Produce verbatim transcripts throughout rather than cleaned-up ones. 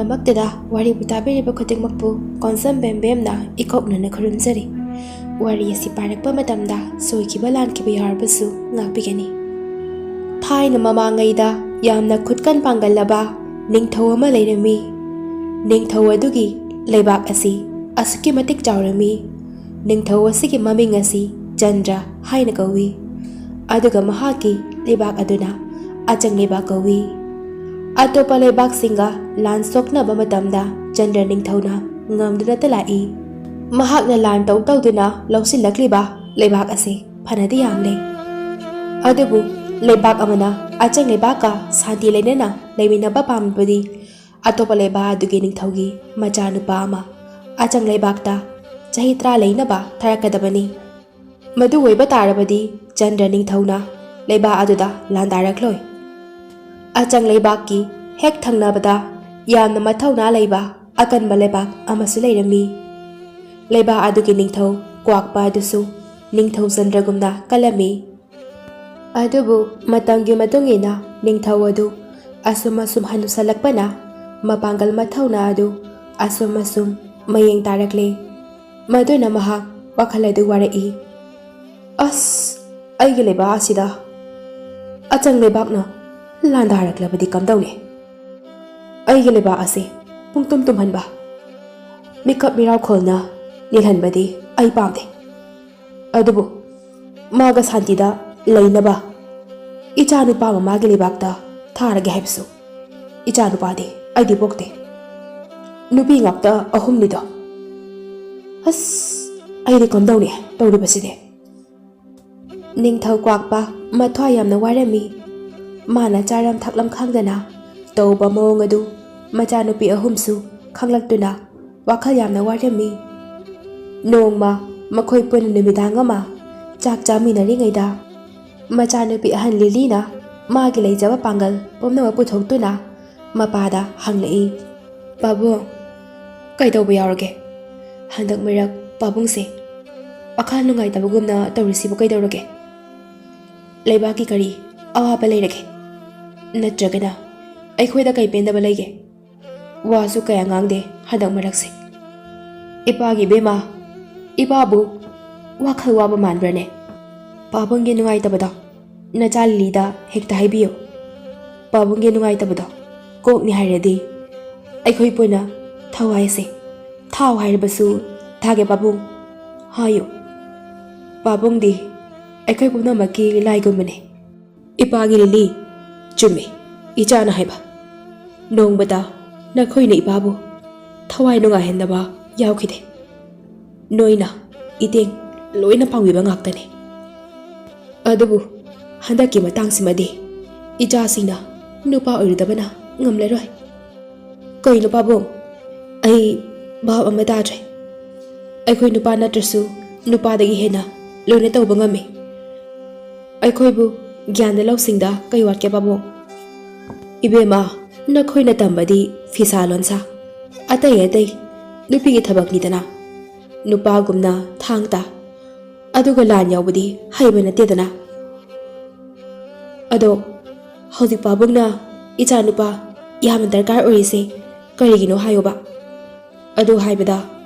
ꯗꯃꯛꯇꯗ ꯋꯥꯔꯤꯕꯨ ꯇꯥꯕꯤꯔꯤꯕ ꯈꯨꯗꯤꯡꯃꯛꯄꯨ ꯀꯣꯟꯁꯝ ꯕꯦꯝꯕꯦꯝꯅ ꯏꯀꯣꯛꯅꯅ ꯈꯨꯔꯨꯝꯖꯔꯤ꯫ ꯋꯥꯔꯤ ꯑꯁꯤ ꯄꯥꯔꯛꯄ ꯃꯇꯝꯗ ꯁꯣꯏꯈꯤꯕ ꯂꯥꯟꯈꯤꯕ ꯌꯥꯎꯔꯕꯁꯨ ꯉꯥꯛꯄꯤꯒꯅꯤ꯫ ꯊꯥꯏꯅ ꯃꯃꯥꯡꯉꯩꯗ ꯌꯥꯝꯅ ꯈꯨꯠꯀꯟ ꯄꯥꯡꯒꯜꯂꯕ ꯅꯤꯡꯊꯧ ꯑꯃ ꯂꯩꯔꯝꯃꯤ꯫ ꯅꯤꯡꯊꯧ ꯑꯗꯨꯒꯤ ꯂꯩꯕꯥꯛ ꯑꯁꯤ ꯑꯁꯨꯛꯀꯤ ꯃꯇꯤꯛ ꯆꯥꯎꯔꯝꯃꯤ꯫ ꯅꯤꯡꯊꯧ ꯑꯁꯤꯒꯤ ꯃꯃꯤꯡ ꯑꯁꯤ ꯆꯟꯗ꯭ꯔ ꯍꯥꯏꯅ ꯀꯧꯏ꯫ ꯑꯗꯨꯒ ꯃꯍꯥꯛꯀꯤ ꯂꯩꯕꯥꯛ ꯑꯗꯨꯅ ꯑꯆꯪ ꯂꯩꯕꯥꯛ ꯀꯧꯏ꯫ ꯑꯇꯣꯞꯄ ꯂꯩꯕꯥꯛꯁꯤꯡꯒ ꯂꯥꯟ ꯁꯣꯛꯅꯕ ꯃꯇꯝꯗ ꯆꯟꯗ꯭ꯔ ꯅꯤꯡꯊꯧꯅ ꯉꯝꯗꯨꯅꯇ ꯂꯥꯛꯏ꯫ ꯃꯍꯥꯛꯅ ꯂꯥꯟ ꯇꯧ ꯇꯧꯗꯨꯅ ꯂꯧꯁꯤꯜꯂꯛꯂꯤꯕ ꯂꯩꯕꯥꯛ ꯑꯁꯤ ꯐꯅꯗꯤ ꯌꯥꯝꯂꯦ꯫ ꯑꯗꯨꯕꯨ ꯂꯩꯕꯥꯛ ꯑꯃꯅ ꯑꯆꯪ ꯂꯩꯕꯥꯛꯀ ꯁꯥꯟꯇꯤ ꯂꯩꯅꯅ ꯂꯩꯃꯤꯟꯅꯕ ꯄꯥꯝꯂꯕꯗꯤ ꯑꯇꯣꯞꯄ ꯂꯩꯕꯥꯛ ꯑꯗꯨꯒꯤ ꯅꯤꯡꯊꯧꯒꯤ ꯃꯆꯥꯅꯨꯄꯥ ꯑꯃ ꯑꯆꯪ ꯂꯩꯕꯥꯛꯇ ꯆꯍꯤ ꯇꯔꯥ ꯂꯩꯅꯕ ꯊꯥꯔꯛꯀꯗꯕꯅꯤ꯫ ꯃꯗꯨ ꯑꯣꯏꯕ ꯇꯥꯔꯕꯗꯤ ꯆꯟꯗ꯭ꯔ ꯅꯤꯡꯊꯧꯅ ꯂꯩꯕꯥꯛ ꯑꯗꯨꯗ ꯂꯥꯟꯗꯥꯔꯛꯂꯣꯏ꯫ ꯑꯆꯪ ꯂꯩꯕꯥꯛꯀꯤ ꯍꯦꯛ ꯊꯪꯅꯕꯗ ꯌꯥꯝꯅ ꯃꯊꯧꯅꯥ ꯂꯩꯕ ꯑꯀꯟꯕ ꯂꯩꯕꯥꯛ ꯑꯃꯁꯨ ꯂꯩꯔꯝꯃꯤ꯫ ꯂꯩꯕꯥꯛ ꯑꯗꯨꯒꯤ ꯅꯤꯡꯊꯧ ꯀ꯭ꯋꯥꯛꯄ ꯑꯗꯨꯁꯨ ꯅꯤꯡꯊꯧ ꯆꯟꯗ꯭ꯔꯒꯨꯝꯅ ꯀꯜꯂꯝꯃꯤ꯫ ꯑꯗꯨꯕꯨ ꯃꯇꯝꯒꯤ ꯃꯇꯨꯡ ꯏꯟꯅ ꯅꯤꯡꯊꯧ ꯑꯗꯨ ꯑꯁꯨꯝ ꯑꯁꯨꯝ ꯍꯅꯨꯁꯜꯂꯛꯄꯅ ꯃꯄꯥꯡꯒꯜ ꯃꯊꯧꯅꯥ ꯑꯗꯨ ꯑꯁꯨꯝ ꯑꯁꯨꯝ ꯃꯌꯦꯡ ꯇꯥꯔꯛꯂꯦ꯫ ꯃꯗꯨꯅ ꯃꯍꯥꯛ ꯋꯥꯈꯜ ꯑꯗꯨ ꯋꯥꯔꯛꯏ꯫ "ꯑꯁ, ꯑꯩꯒꯤ ꯂꯩꯕꯥꯛ ꯑꯁꯤꯗ ꯑꯆꯪ ꯂꯩꯕꯥꯛꯅ ꯂꯥꯟꯗꯥꯔꯛꯂꯕꯗꯤ ꯀꯝꯗꯧꯅꯤ? ꯑꯩꯒꯤ ꯂꯩꯕꯥꯛ ꯑꯁꯤ ꯄꯨꯡꯇꯨꯝ ꯇꯨꯝꯍꯟꯕ, ꯃꯤꯀꯞ ꯃꯤꯔꯥꯎꯈꯣꯜꯅ ꯅꯤꯜꯍꯟꯕꯗꯤ ꯑꯩ ꯄꯥꯝꯗꯦ꯫ ꯑꯗꯨꯕꯨ ꯃꯥꯒ ꯁꯥꯟꯇꯤꯗ ꯂꯩꯅꯕ ꯏꯆꯥ ꯅꯨꯄꯥ ꯑꯃ ꯃꯥꯒꯤ ꯂꯩꯕꯥꯛꯇ ꯊꯥꯔꯒꯦ ꯍꯥꯏꯕꯁꯨ ꯏꯆꯥ ꯅꯨꯄꯥꯗꯤ ꯑꯩꯗꯤ ꯄꯣꯛꯇꯦ꯫ ꯅꯨꯄꯤ ꯉꯥꯛꯇ ꯑꯍꯨꯝꯅꯤꯗꯣ꯫ ꯑꯁ, ꯑꯩꯗꯤ ꯀꯝꯗꯧꯅꯤ ꯇꯧꯔꯤꯕꯁꯤꯗꯤ?" ꯅꯤꯡꯊꯧ ꯀ꯭ꯋꯥꯛꯄ ꯃꯊ꯭ꯋꯥꯏ ꯌꯥꯝꯅ ꯋꯥꯔꯝꯃꯤ꯫ ꯃꯥꯅ ꯆꯥꯔꯝ ꯊꯛꯂꯝ ꯈꯪꯗꯅ ꯇꯧꯕ ꯃꯑꯣꯡ ꯑꯗꯨ ꯃꯆꯥꯅꯨꯄꯤ ꯑꯍꯨꯝꯁꯨ ꯈꯪꯂꯛꯇꯨꯅ ꯋꯥꯈꯜ ꯌꯥꯝꯅ ꯋꯥꯔꯝꯃꯤ꯫ ꯅꯣꯡꯃ ꯃꯈꯣꯏ ꯄꯨꯟꯅ ꯅꯨꯃꯤꯗꯥꯡ ꯑꯃ ꯆꯥꯛ ꯆꯥꯃꯤꯟꯅꯔꯤꯉꯩꯗ ꯃꯆꯥꯅꯨꯄꯤ ꯑꯍꯟ ꯂꯤꯂꯤꯅ ꯃꯥꯒꯤ ꯂꯩꯖꯕ ꯄꯥꯡꯒꯜ ꯄꯨꯝꯅꯃꯛ ꯄꯨꯊꯣꯛꯇꯨꯅ ꯃꯄꯥꯗ ꯍꯪꯂꯛꯏ, "ꯄꯥꯕꯨꯡ, ꯀꯩꯗꯧꯕ ꯌꯥꯎꯔꯒꯦ? ꯍꯟꯗꯛ ꯃꯔꯛ ꯄꯥꯕꯨꯡꯁꯦ ꯋꯥꯈꯜ ꯅꯨꯡꯉꯥꯏꯇꯕꯒꯨꯝꯅ ꯇꯧꯔꯤꯁꯤꯕꯨ ꯀꯩꯗꯧꯔꯒꯦ? ꯂꯩꯕꯥꯛꯀꯤ ꯀꯔꯤ ꯑꯋꯥꯕ ꯂꯩꯔꯒꯦ? ꯅꯠꯇ꯭ꯔꯒꯅ ꯑꯩꯈꯣꯏꯗ ꯀꯩ ꯄꯦꯟꯗꯕ ꯂꯩꯒꯦ?" ꯋꯥꯁꯨ ꯀꯌꯥ ꯉꯥꯡꯗꯦ ꯍꯟꯗꯛ ꯃꯔꯛꯁꯦ꯫ ꯏꯄꯥꯒꯤ ꯏꯕꯦꯝꯃ, ꯏꯄꯥꯕꯨ ꯋꯥꯈꯜ ꯋꯥꯕ ꯃꯥꯟꯕ꯭ꯔꯅꯦ? ꯄꯥꯕꯨꯡꯒꯤ ꯅꯨꯡꯉꯥꯏꯇꯕꯗꯣ ꯅꯆꯥ ꯂꯤꯂꯤꯗ ꯍꯦꯛꯇ ꯍꯥꯏꯕꯤꯌꯨ꯫ ꯄꯥꯕꯨꯡꯒꯤ ꯅꯨꯡꯉꯥꯏꯇꯕꯗꯣ ꯀꯣꯛꯅꯤ ꯍꯥꯏꯔꯗꯤ ꯑꯩꯈꯣꯏ ꯄꯨꯟꯅ ꯊꯋꯥꯏꯁꯦ ꯊꯥꯎ ꯍꯥꯏꯔꯕꯁꯨ ꯊꯥꯒꯦ ꯄꯥꯕꯨꯡ꯫ ꯍꯥꯏꯌꯨ꯫ ꯄꯥꯕꯨꯡꯗꯤ ꯑꯩꯈꯣꯏ ꯄꯨꯝꯅꯃꯛꯀꯤ ꯂꯥꯏꯒꯨꯝꯕꯅꯤ꯫ ꯏꯄꯥꯒꯤ ꯂꯤꯂꯤ, ꯆꯨꯝꯃꯤ ꯏꯆꯥꯅ ꯍꯥꯏꯕ꯫ ꯅꯣꯡꯃꯇ ꯅꯈꯣꯏꯅ ꯏꯄꯥꯕꯨ ꯊꯋꯥꯏ ꯅꯨꯡꯉꯥꯏꯍꯟꯗꯕ ꯌꯥꯎꯈꯤꯗꯦ꯫ ꯅꯣꯏꯅ ꯏꯇꯦꯡ ꯂꯣꯏꯅ ꯄꯥꯡꯕꯤꯕ ꯉꯥꯛꯇꯅꯤ꯫ ꯑꯗꯨꯕꯨ ꯍꯟꯗꯛꯀꯤ ꯃꯇꯥꯡꯁꯤꯃꯗꯤ ꯏꯆꯥꯁꯤꯡꯅ ꯅꯨꯄꯥ ꯑꯣꯏꯔꯨꯗꯕꯅ ꯉꯝꯂꯔꯣꯏ꯫ ꯀꯩꯅꯣ ꯄꯥꯕꯨꯡ? ꯑꯩ ꯚꯥꯞ ꯑꯃ ꯇꯥꯗ꯭ꯔꯦ꯫ ꯑꯩꯈꯣꯏ ꯅꯨꯄꯥ ꯅꯠꯇ꯭ꯔꯁꯨ ꯅꯨꯄꯥꯗꯒꯤ ꯍꯦꯟꯅ ꯂꯣꯏꯅ ꯇꯧꯕ ꯉꯝꯃꯤ꯫ ꯑꯩꯈꯣꯏꯕꯨ ꯒ꯭ꯌꯥꯟꯗ ꯂꯧꯁꯤꯡꯗ ꯀꯩ ꯋꯥꯠꯀꯦ ꯄꯥꯕꯨꯡ? ꯏꯕꯦꯝꯃ, ꯅꯈꯣꯏꯅ ꯇꯝꯕꯗꯤ ꯐꯤꯁꯥ ꯂꯣꯟꯁꯥ, ꯑꯇꯩ ꯑꯇꯩ ꯅꯨꯄꯤꯒꯤ ꯊꯕꯛꯅꯤꯗꯅ꯫ ꯅꯨꯄꯥꯒꯨꯝꯅ ꯊꯥꯡ ꯇꯥ, ꯑꯗꯨꯒ ꯂꯥꯟ ꯌꯥꯎꯕꯗꯤ ꯍꯩꯕ ꯅꯠꯇꯦꯗꯅ꯫ ꯑꯗꯣ ꯍꯧꯖꯤꯛ ꯄꯥꯕꯨꯡꯅ ꯏꯆꯥ ꯅꯨꯄꯥ ꯌꯥꯝꯅ ꯗꯔꯀꯥꯔ ꯑꯣꯏꯔꯤꯁꯦ ꯀꯔꯤꯒꯤꯅꯣ ꯍꯥꯏꯌꯣꯕ? ꯑꯗꯨ ꯍꯥꯏꯕꯗ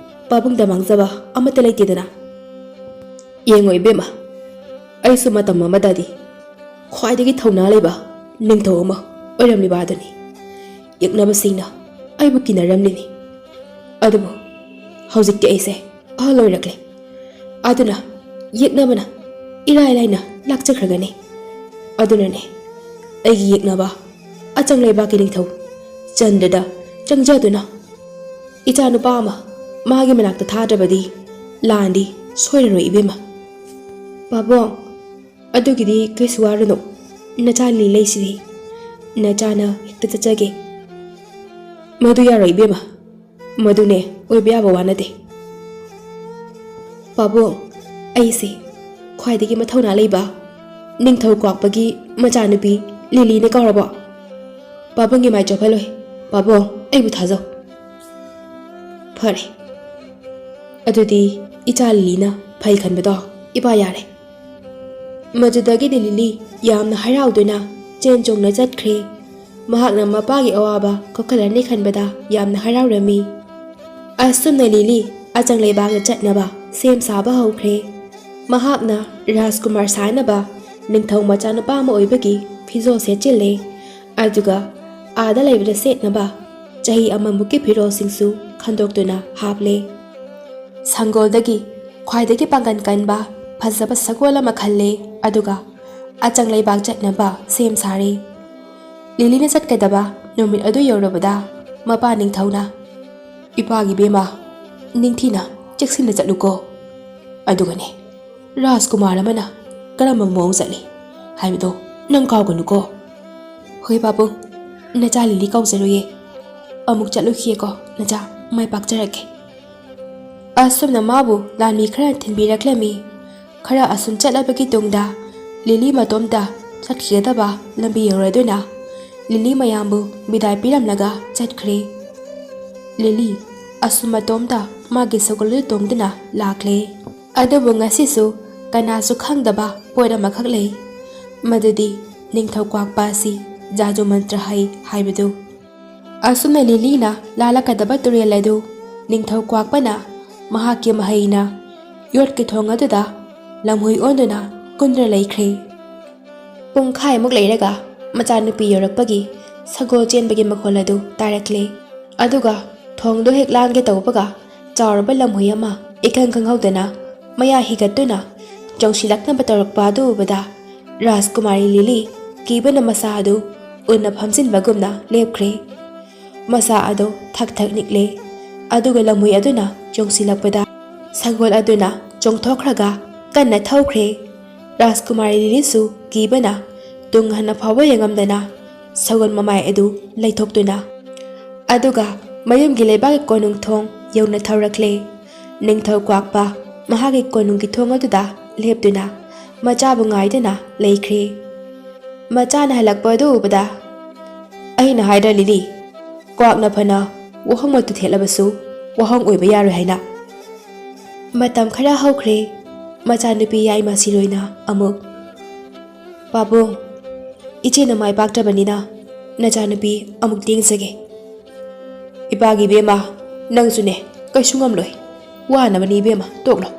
ꯄꯥꯕꯨꯡꯗ ꯃꯥꯡꯖꯕ ꯑꯃꯠꯇ ꯂꯩꯇꯦꯗꯅ꯫ ꯌꯦꯡꯉꯣ ꯏꯕꯦꯝꯃ, ꯑꯩꯁꯨ ꯃꯇꯝ ꯑꯃꯗꯗꯤ ꯈ꯭ꯋꯥꯏꯗꯒꯤ ꯊꯧꯅꯥ ꯂꯩꯕ ꯅꯤꯡꯊꯧ ꯑꯃ ꯑꯣꯏꯔꯝꯂꯤꯕ ꯑꯗꯨꯅꯤ꯫ ꯌꯦꯛꯅꯕꯁꯤꯡꯅ ꯑꯩꯕꯨ ꯀꯤꯅꯔꯝꯂꯤꯅꯤ꯫ ꯑꯗꯨꯕꯨ ꯍꯧꯖꯤꯛꯇꯤ ꯑꯩꯁꯦ ꯑꯍꯜ ꯑꯣꯏꯔꯛꯂꯦ꯫ ꯑꯗꯨꯅ ꯌꯦꯛꯅꯕꯅ ꯏꯔꯥꯏ ꯂꯥꯏꯅ ꯂꯥꯛꯆꯈ꯭ꯔꯒꯅꯤ꯫ ꯑꯗꯨꯅꯅꯦ ꯑꯩꯒꯤ ꯌꯦꯛꯅꯕ ꯑꯆꯪ ꯂꯩꯕꯥꯛꯀꯤ ꯅꯤꯡꯊꯧ ꯆꯟꯗ꯭ꯔꯗ ꯆꯪꯖꯗꯨꯅ ꯏꯆꯥ ꯅꯨꯄꯥ ꯑꯃ ꯃꯥꯒꯤ ꯃꯅꯥꯛꯇ ꯊꯥꯗ꯭ꯔꯕꯗꯤ ꯂꯥꯟꯗꯤ ꯁꯣꯏꯔꯔꯣꯏ ꯏꯕꯦꯝꯃ꯫ ꯄꯥꯕꯨꯡ, ꯑꯗꯨꯒꯤꯗꯤ ꯀꯩꯁꯨ ꯋꯥꯔꯨꯅꯨ, ꯅꯆꯥ ꯂꯤꯂꯤ ꯂꯩꯁꯤꯗꯤ, ꯅꯆꯥꯅ ꯍꯦꯛꯇ ꯆꯠꯆꯒꯦ꯫ ꯃꯗꯨ ꯌꯥꯔꯣꯏ ꯏꯕꯦꯝꯃ, ꯃꯗꯨꯅꯦ ꯑꯣꯏꯕ ꯌꯥꯕ ꯋꯥ ꯅꯠꯇꯦ꯫ ꯄꯥꯕꯨꯡ, ꯑꯩꯁꯦ ꯈ꯭ꯋꯥꯏꯗꯒꯤ ꯃꯊꯧꯅꯥ ꯂꯩꯕ ꯅꯤꯡꯊꯧ ꯀ꯭ꯋꯥꯛꯄꯒꯤ ꯃꯆꯥꯅꯨꯄꯤ ꯂꯤꯂꯤꯅꯦ ꯀꯧꯔꯕꯣ? ꯄꯥꯕꯨꯡꯒꯤ ꯃꯥꯏ ꯆꯣꯞꯍꯜꯂꯣꯏ꯫ ꯄꯥꯕꯨꯡ, ꯑꯩꯕꯨ ꯊꯥꯖꯧ꯫ ꯐꯔꯦ, ꯑꯗꯨꯗꯤ ꯏꯆꯥ ꯂꯤꯂꯤꯅ ꯐꯩ ꯈꯟꯕꯗꯣ ꯏꯄꯥ ꯌꯥꯔꯦ꯫ ꯃꯗꯨꯗꯒꯤꯗꯤ ꯂꯤꯂꯤ ꯌꯥꯝꯅ ꯍꯔꯥꯎꯗꯨꯅ ꯆꯦꯟ ꯆꯣꯡꯅ ꯆꯠꯈ꯭ꯔꯦ꯫ ꯃꯍꯥꯛꯅ ꯃꯄꯥꯒꯤ ꯑꯋꯥꯕ ꯀꯣꯛꯍꯜꯂꯅꯤ ꯈꯟꯕꯗ ꯌꯥꯝꯅ ꯍꯔꯥꯎꯔꯝꯃꯤ꯫ ꯑꯁꯨꯝꯅ ꯂꯤꯂꯤ ꯑꯆꯪ ꯂꯩꯕꯥꯛꯇ ꯆꯠꯅꯕ ꯁꯦꯝ ꯁꯥꯕ ꯍꯧꯈ꯭ꯔꯦ꯫ ꯃꯍꯥꯛꯅ ꯔꯥꯖꯀꯨꯃꯥꯔ ꯁꯥꯅꯕ ꯅꯤꯡꯊꯧ ꯃꯆꯥꯅꯨꯄꯥ ꯑꯃ ꯑꯣꯏꯕꯒꯤ ꯐꯤꯖꯣꯜ ꯁꯦꯠꯆꯤꯜꯂꯦ꯫ ꯑꯗꯨꯒ ꯑꯥꯗ ꯂꯩꯕꯗ ꯁꯦꯠꯅꯕ ꯆꯍꯤ ꯑꯃꯃꯨꯛꯀꯤ ꯐꯤꯔꯣꯜꯁꯤꯡꯁꯨ ꯈꯟꯗꯣꯛꯇꯨꯅ ꯍꯥꯞꯂꯦ꯫ ꯁꯪꯒꯣꯜꯗꯒꯤ ꯈ꯭ꯋꯥꯏꯗꯒꯤ ꯄꯥꯡꯒꯜ ꯀꯟꯕ ꯐꯖꯕ ꯁꯒꯣꯜ ꯑꯃ ꯈꯜꯂꯦ꯫ ꯑꯗꯨꯒ ꯑꯆꯪ ꯂꯩꯕꯥꯛ ꯆꯠꯅꯕ ꯁꯦꯝ ꯁꯥꯔꯦ꯫ ꯂꯤꯂꯤꯅ ꯆꯠꯀꯗꯕ ꯅꯨꯃꯤꯠ ꯑꯗꯨ ꯌꯧꯔꯕꯗ ꯃꯄꯥ ꯅꯤꯡꯊꯧꯅ, "ꯏꯄꯥꯒꯤ ꯕꯦꯝꯃ, ꯅꯤꯡꯊꯤꯅ ꯆꯦꯛꯁꯤꯟꯅ ꯆꯠꯂꯨꯀꯣ꯫ ꯑꯗꯨꯒꯅꯦ, ꯔꯥꯖꯀꯨꯃꯥꯔ ꯑꯃꯅ ꯀꯔꯝꯕ ꯃꯑꯣꯡ ꯆꯠꯂꯤ ꯍꯥꯏꯕꯗꯣ ꯅꯪ ꯀꯥꯎꯒꯅꯨꯀꯣ꯫" "ꯍꯣꯏ ꯄꯥꯕꯨꯡ, ꯅꯆꯥ ꯂꯤꯂꯤ ꯀꯥꯎꯖꯔꯣꯏꯌꯦ꯫ ꯑꯃꯨꯛ ꯆꯠꯂꯨꯈꯤꯒꯦꯀꯣ ꯅꯆꯥ, ꯃꯥꯏ ꯄꯥꯛꯆꯔꯛꯀꯦ꯫" ꯑꯁꯨꯝꯅ ꯃꯥꯕꯨ ꯂꯥꯟꯃꯤ ꯈꯔꯅ ꯊꯤꯟꯕꯤꯔꯛꯂꯝꯃꯤ꯫ ꯈꯔ ꯑꯁꯨꯝ ꯆꯠꯂꯕꯒꯤ ꯇꯨꯡꯗ ꯂꯤꯂꯤ ꯃꯇꯣꯝꯇ ꯆꯠꯈꯤꯒꯗꯕ ꯂꯝꯕꯤ ꯌꯧꯔꯗꯨꯅ ꯂꯤꯂꯤ ꯃꯌꯥꯝꯕꯨ ꯕꯤꯗꯥꯏ ꯄꯤꯔꯝꯂꯒ ꯆꯠꯈ꯭ꯔꯦ꯫ ꯂꯤꯂꯤ ꯑꯁꯨꯝ ꯃꯇꯣꯝꯇ ꯃꯥꯒꯤ ꯁꯒꯣꯜ ꯑꯗꯨ ꯇꯣꯡꯗꯨꯅ ꯂꯥꯛꯂꯦ꯫ ꯑꯗꯨꯕꯨ ꯉꯁꯤꯁꯨ ꯀꯅꯥꯁꯨ ꯈꯪꯗꯕ ꯄꯣꯠ ꯑꯃꯈꯛ ꯂꯩ, ꯃꯗꯨꯗꯤ ꯅꯤꯡꯊꯧ ꯀ꯭ꯋꯥꯛꯄ ꯑꯁꯤ ꯖꯥꯗꯨ ꯃꯟꯇ꯭ꯔ ꯍꯩ ꯍꯥꯏꯕꯗꯨ꯫ ꯑꯁꯨꯝꯅ ꯂꯤꯂꯤꯅ ꯂꯥꯜꯂꯛꯀꯗꯕ ꯇꯨꯔꯦꯜ ꯑꯗꯨ ꯅꯤꯡꯊꯧ ꯀ꯭ꯋꯥꯛꯄꯅ ꯃꯍꯥꯛꯀꯤ ꯃꯍꯩꯅ ꯌꯣꯠꯀꯤ ꯊꯣꯡ ꯑꯗꯨꯗ ꯂꯝꯍꯨꯏ ꯑꯣꯟꯗꯨꯅ ꯀꯨꯟꯗꯨꯅ ꯂꯩꯈ꯭ꯔꯦ꯫ ꯄꯨꯡꯈꯥꯏꯃꯨꯛ ꯂꯩꯔꯒ ꯃꯆꯥꯅꯨꯄꯤ ꯌꯧꯔꯛꯄꯒꯤ ꯁꯒꯣꯜ ꯆꯦꯟꯕꯒꯤ ꯃꯈꯣꯜ ꯑꯗꯨ ꯇꯥꯔꯛꯂꯦ꯫ ꯑꯗꯨꯒ ꯊꯣꯡꯗꯣ ꯍꯦꯛ ꯂꯥꯟꯒꯦ ꯇꯧꯕꯒ ꯆꯥꯎꯔꯕ ꯂꯝꯍꯨꯏ ꯑꯃ ꯏꯈꯪ ꯈꯪꯍꯧꯗꯅ ꯃꯌꯥ ꯍꯤꯒꯠꯇꯨꯅ ꯆꯣꯡꯁꯤꯜꯂꯛꯅꯕ ꯇꯧꯔꯛꯄ ꯑꯗꯨ ꯎꯕꯗ ꯔꯥꯖꯀꯨꯃꯥꯔꯤ ꯂꯤꯂꯤ ꯀꯤꯕꯅ ꯃꯁꯥ ꯑꯗꯨ ꯎꯟꯅ ꯐꯝꯖꯤꯟꯕꯒꯨꯝꯅ ꯂꯦꯞꯈ꯭ꯔꯦ꯫ ꯃꯁꯥ ꯑꯗꯨ ꯊꯛ ꯊꯛ ꯅꯤꯛꯂꯦ꯫ ꯑꯗꯨꯒ ꯂꯝꯍꯨꯏ ꯑꯗꯨꯅ ꯆꯣꯡꯁꯤꯜꯂꯛꯄꯗ ꯁꯒꯣꯜ ꯑꯗꯨꯅ ꯆꯣꯡꯊꯣꯛꯈ꯭ꯔꯒ ꯀꯟꯅ ꯊꯧꯈ꯭ꯔꯦ꯫ ꯔꯥꯖꯀꯨꯃꯥꯔꯤ ꯂꯤꯂꯤꯁꯨ ꯀꯤꯕꯅ ꯇꯨꯡ ꯍꯟꯅ ꯐꯥꯎꯕ ꯌꯦꯡꯉꯝꯗꯅ ꯁꯒꯣꯜ ꯃꯃꯥꯏ ꯑꯗꯨ ꯂꯩꯊꯣꯛꯇꯨꯅ, ꯑꯗꯨꯒ ꯃꯌꯨꯝꯒꯤ ꯂꯩꯕꯥꯛꯀꯤ ꯀꯣꯅꯨꯡ ꯊꯣꯡ ꯌꯧꯅ ꯊꯧꯔꯛꯂꯦ꯫ ꯅꯤꯡꯊꯧ ꯀ꯭ꯋꯥꯛꯄ ꯃꯍꯥꯛꯀꯤ ꯀꯣꯅꯨꯡꯒꯤ ꯊꯣꯡ ꯑꯗꯨꯗ ꯂꯦꯞꯇꯨꯅ ꯃꯆꯥꯕꯨ ꯉꯥꯏꯗꯨꯅ ꯂꯩꯈ꯭ꯔꯦ꯫ ꯃꯆꯥꯅ ꯍꯜꯂꯛꯄ ꯑꯗꯨ ꯎꯕꯗ, "ꯑꯩꯅ ꯍꯥꯏꯗ꯭ꯔꯥ ꯂꯤꯂꯤ, ꯀ꯭ꯋꯥꯛꯅ ꯐꯅ ꯋꯥꯍꯣꯡ ꯃꯇꯨ ꯊꯦꯠꯂꯕꯁꯨ ꯋꯥꯍꯣꯡ ꯑꯣꯏꯕ ꯌꯥꯔꯣꯏ ꯍꯥꯏꯅ?" ꯃꯇꯝ ꯈꯔ ꯍꯧꯈ꯭ꯔꯦ꯫ ꯃꯆꯥꯅꯨꯄꯤ ꯌꯥꯏꯃ ꯁꯤꯔꯣꯏꯅ ꯑꯃꯨꯛ, "ꯄꯥꯕꯨꯡ, ꯏꯆꯦꯅ ꯃꯥꯏ ꯄꯥꯛꯇ꯭ꯔꯕꯅꯤꯅ ꯅꯆꯥꯅꯨꯄꯤ ꯑꯃꯨꯛ ꯇꯦꯡꯖꯒꯦ꯫ ꯏꯄꯥꯒꯤ ꯏꯕꯦꯝꯃ, ꯅꯪꯁꯨꯅꯦ, ꯀꯩꯁꯨ ꯉꯝꯂꯣꯏ꯫ ꯋꯥꯅꯕꯅꯤ ꯏꯕꯦꯝꯃ, ꯇꯣꯛꯂꯣ꯫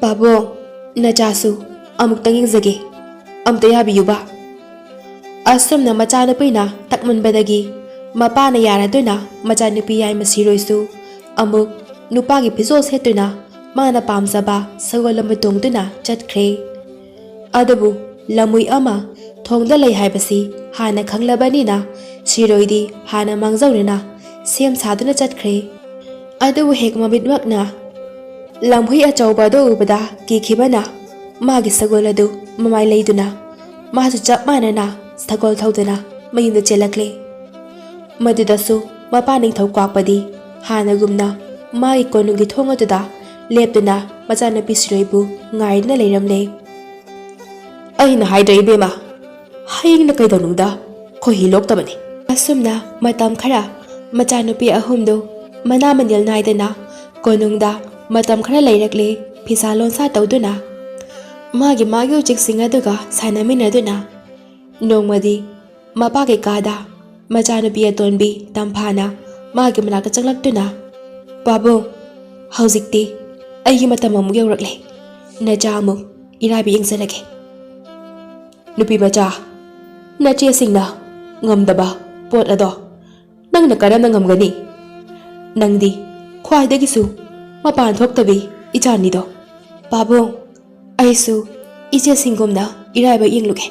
ꯄꯥꯕꯨꯡ, ꯅꯆꯥꯁꯨ ꯑꯃꯨꯛꯇꯪ ꯌꯦꯡꯖꯒꯦ꯫ ꯑꯝꯇ ꯌꯥꯕꯤꯌꯨꯕ꯫ ꯑꯁꯨꯝꯅ ꯃꯆꯥꯅꯨꯄꯤꯅ ꯇꯛꯃꯟꯕꯗꯒꯤ ꯃꯄꯥꯅ ꯌꯥꯔꯗꯨꯅ ꯃꯆꯥꯅꯨꯄꯤ ꯌꯥꯏꯃ ꯁꯤꯔꯣꯏꯁꯨ ꯑꯃꯨꯛ ꯅꯨꯄꯥꯒꯤ ꯐꯤꯖꯣꯜ ꯁꯦꯠꯇꯨꯅ ꯃꯥꯅ ꯄꯥꯝꯖꯕ ꯁꯒꯣꯜ ꯑꯃ ꯇꯣꯡꯗꯨꯅ ꯆꯠꯈ꯭ꯔꯦ꯫ ꯑꯗꯨꯕꯨ ꯂꯝꯍꯨꯏ ꯑꯃ ꯊꯣꯡꯗ ꯂꯩ ꯍꯥꯏꯕꯁꯤ ꯍꯥꯟꯅ ꯈꯪꯂꯕꯅꯤꯅ ꯁꯤꯔꯣꯏꯗꯤ ꯍꯥꯟꯅ ꯃꯥꯡꯖꯧꯅꯅ ꯁꯦꯝ ꯁꯥꯗꯨꯅ ꯆꯠꯈ꯭ꯔꯦ꯫ ꯑꯗꯨꯕꯨ ꯍꯦꯛ ꯃꯃꯤꯠꯃꯛꯅ ꯂꯝꯍꯨꯏ ꯑꯆꯧꯕ ꯑꯗꯨ ꯎꯕꯗ ꯀꯤꯈꯤꯕꯅ ꯃꯥꯒꯤ ꯁꯒꯣꯜ ꯑꯗꯨ ꯃꯃꯥꯏ ꯂꯩꯗꯨꯅ ꯃꯥꯁꯨ ꯆꯞ ꯃꯥꯟꯅꯅ ꯁꯒꯣꯜ ꯊꯧꯗꯨꯅ ꯃꯌꯨꯝꯗ ꯆꯦꯜꯂꯛꯂꯦ꯫ ꯃꯗꯨꯗꯁꯨ ꯃꯄꯥ ꯅꯤꯡꯊꯧ ꯀ꯭ꯋꯥꯛꯄꯗꯤ ꯍꯥꯟꯅꯒꯨꯝꯅ ꯃꯥꯒꯤ ꯀꯣꯅꯨꯡꯒꯤ ꯊꯣꯡ ꯑꯗꯨꯗ ꯂꯦꯞꯇꯨꯅ ꯃꯆꯥꯅꯨꯄꯤ ꯁꯤꯔꯣꯏꯕꯨ ꯉꯥꯏꯗꯨꯅ ꯂꯩꯔꯝꯂꯦ꯫ "ꯑꯩꯅ ꯍꯥꯏꯗ꯭ꯔ ꯏꯕꯦꯝꯃ, ꯍꯌꯦꯡꯅ ꯀꯩꯗꯧꯅꯨꯡꯗ ꯈꯣꯏꯍꯤ ꯂꯣꯛꯇꯕꯅꯤ"꯫ ꯑꯁꯨꯝꯅ ꯃꯇꯝ ꯈꯔ ꯃꯆꯥꯅꯨꯄꯤ ꯑꯍꯨꯝꯗꯨ ꯃꯅꯥ ꯃꯅꯤꯜ ꯅꯥꯏꯗꯅ ꯀꯣꯅꯨꯡꯗ ꯃꯇꯝ ꯈꯔ ꯂꯩꯔꯛꯂꯦ꯫ ꯐꯤꯁꯥ ꯂꯣꯟꯁꯥ ꯇꯧꯗꯨꯅ ꯃꯥꯒꯤ ꯃꯥꯒꯤ ꯎꯆꯦꯛꯁꯤꯡ ꯑꯗꯨꯒ ꯁꯥꯟꯅꯃꯤꯟꯅꯗꯨꯅ ꯅꯣꯡꯃꯗꯤ ꯃꯄꯥꯒꯤ ꯀꯥꯗ ꯃꯆꯥꯅꯨꯄꯤ ꯑꯇꯣꯟꯕꯤ ꯇꯝꯐꯥꯅ ꯃꯥꯒꯤ ꯃꯅꯥꯛꯇ ꯆꯪꯂꯛꯇꯨꯅ, "ꯄꯥꯕꯨꯡ, ꯍꯧꯖꯤꯛꯇꯤ ꯑꯩꯒꯤ ꯃꯇꯝ ꯑꯃꯨꯛ ꯌꯧꯔꯛꯂꯦ꯫ ꯅꯆꯥ ꯑꯃꯨꯛ ꯏꯔꯥꯏꯕ ꯌꯦꯡꯖꯔꯒꯦ"꯫ "ꯅꯨꯄꯤ ꯃꯆꯥ, ꯅꯆꯦꯁꯤꯡꯅ ꯉꯝꯗꯕ ꯄꯣꯠ ꯑꯗꯣ ꯅꯪꯅ ꯀꯔꯝꯅ ꯉꯝꯒꯅꯤ? ꯅꯪꯗꯤ ꯈ꯭ꯋꯥꯏꯗꯒꯤꯁꯨ ꯃꯄꯥꯟ ꯊꯣꯛꯇꯕꯤ ꯏꯆꯥꯅꯤꯗꯣ"꯫ "ꯄꯥꯕꯨꯡ, ꯑꯩꯁꯨ ꯏꯆꯦꯁꯤꯡꯒꯨꯝꯅ ꯏꯔꯥꯏꯕ ꯌꯦꯡꯂꯨꯒꯦ꯫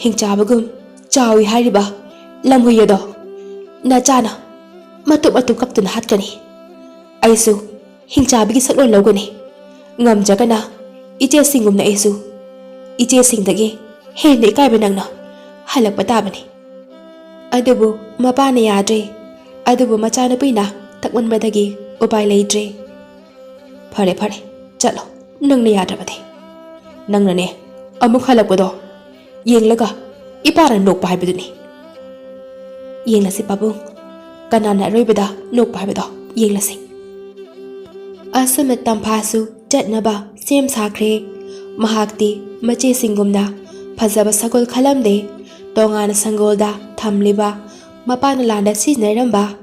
ꯍꯤꯡꯆꯥꯕꯒꯨꯝ ꯆꯥꯎꯏ ꯍꯥꯏꯔꯤꯕ ꯂꯝꯍꯨꯏ ꯑꯗꯣ ꯅꯆꯥꯅ ꯃꯇꯨꯞ ꯃꯇꯨꯞ ꯀꯛꯇꯨꯅ ꯍꯥꯠꯀꯅꯤ꯫ ꯑꯩꯁꯨ ꯍꯤꯡꯆꯥꯕꯒꯤ ꯁꯛꯂꯣꯟ ꯂꯧꯒꯅꯤ꯫ ꯉꯝꯖꯒꯅ ꯏꯆꯦꯁꯤꯡꯒꯨꯝꯅ ꯑꯩꯁꯨ ꯏꯆꯦꯁꯤꯡꯗꯒꯤ ꯍꯦꯟꯅ ꯏꯀꯥꯏꯕ ꯅꯪꯅ ꯍꯜꯂꯛꯄ ꯇꯥꯕꯅꯤ"꯫ ꯑꯗꯨꯕꯨ ꯃꯄꯥꯅ ꯌꯥꯗ꯭ꯔꯦ꯫ ꯑꯗꯨꯕꯨ ꯃꯆꯥꯅꯨꯄꯤꯅ ꯇꯛꯃꯟꯕꯗꯒꯤ ꯎꯄꯥꯏ ꯂꯩꯇ꯭ꯔꯦ꯫ "ꯐꯔꯦ, ꯐꯔꯦ, ꯆꯠꯂꯣ, ꯅꯪꯅ ꯌꯥꯗ꯭ꯔꯕꯗꯤ꯫ ꯅꯪꯅꯅꯦ, ꯑꯃꯨꯛ ꯍꯜꯂꯛꯄꯗꯣ ꯌꯦꯡꯂꯒ ꯏꯄꯥꯅ ꯅꯣꯛꯄ ꯍꯥꯏꯕꯗꯨꯅꯤ꯫ ꯌꯦꯡꯂꯁꯤ ꯄꯥꯕꯨꯡ, ꯀꯅꯥꯅ ꯑꯔꯣꯏꯕꯗ ꯅꯣꯛꯄ ꯍꯥꯏꯕꯗꯣ ꯌꯦꯡꯂꯁꯤ"꯫ ꯑꯁꯨꯝꯅ ꯇꯝꯐꯥꯁꯨ ꯆꯠꯅꯕ ꯁꯦꯝ ꯁꯥꯈ꯭ꯔꯦ꯫ ꯃꯍꯥꯛꯇꯤ ꯃꯆꯦꯁꯤꯡꯒꯨꯝꯅ ꯐꯖꯕ ꯁꯒꯣꯜ ꯈꯜꯂꯝꯗꯦ꯫ ꯇꯣꯉꯥꯟꯅ ꯁꯪꯒꯣꯜꯗ ꯊꯝꯂꯤꯕ, ꯃꯄꯥꯅ ꯂꯥꯟꯗ ꯁꯤꯖꯤꯟꯅꯔꯝꯕ,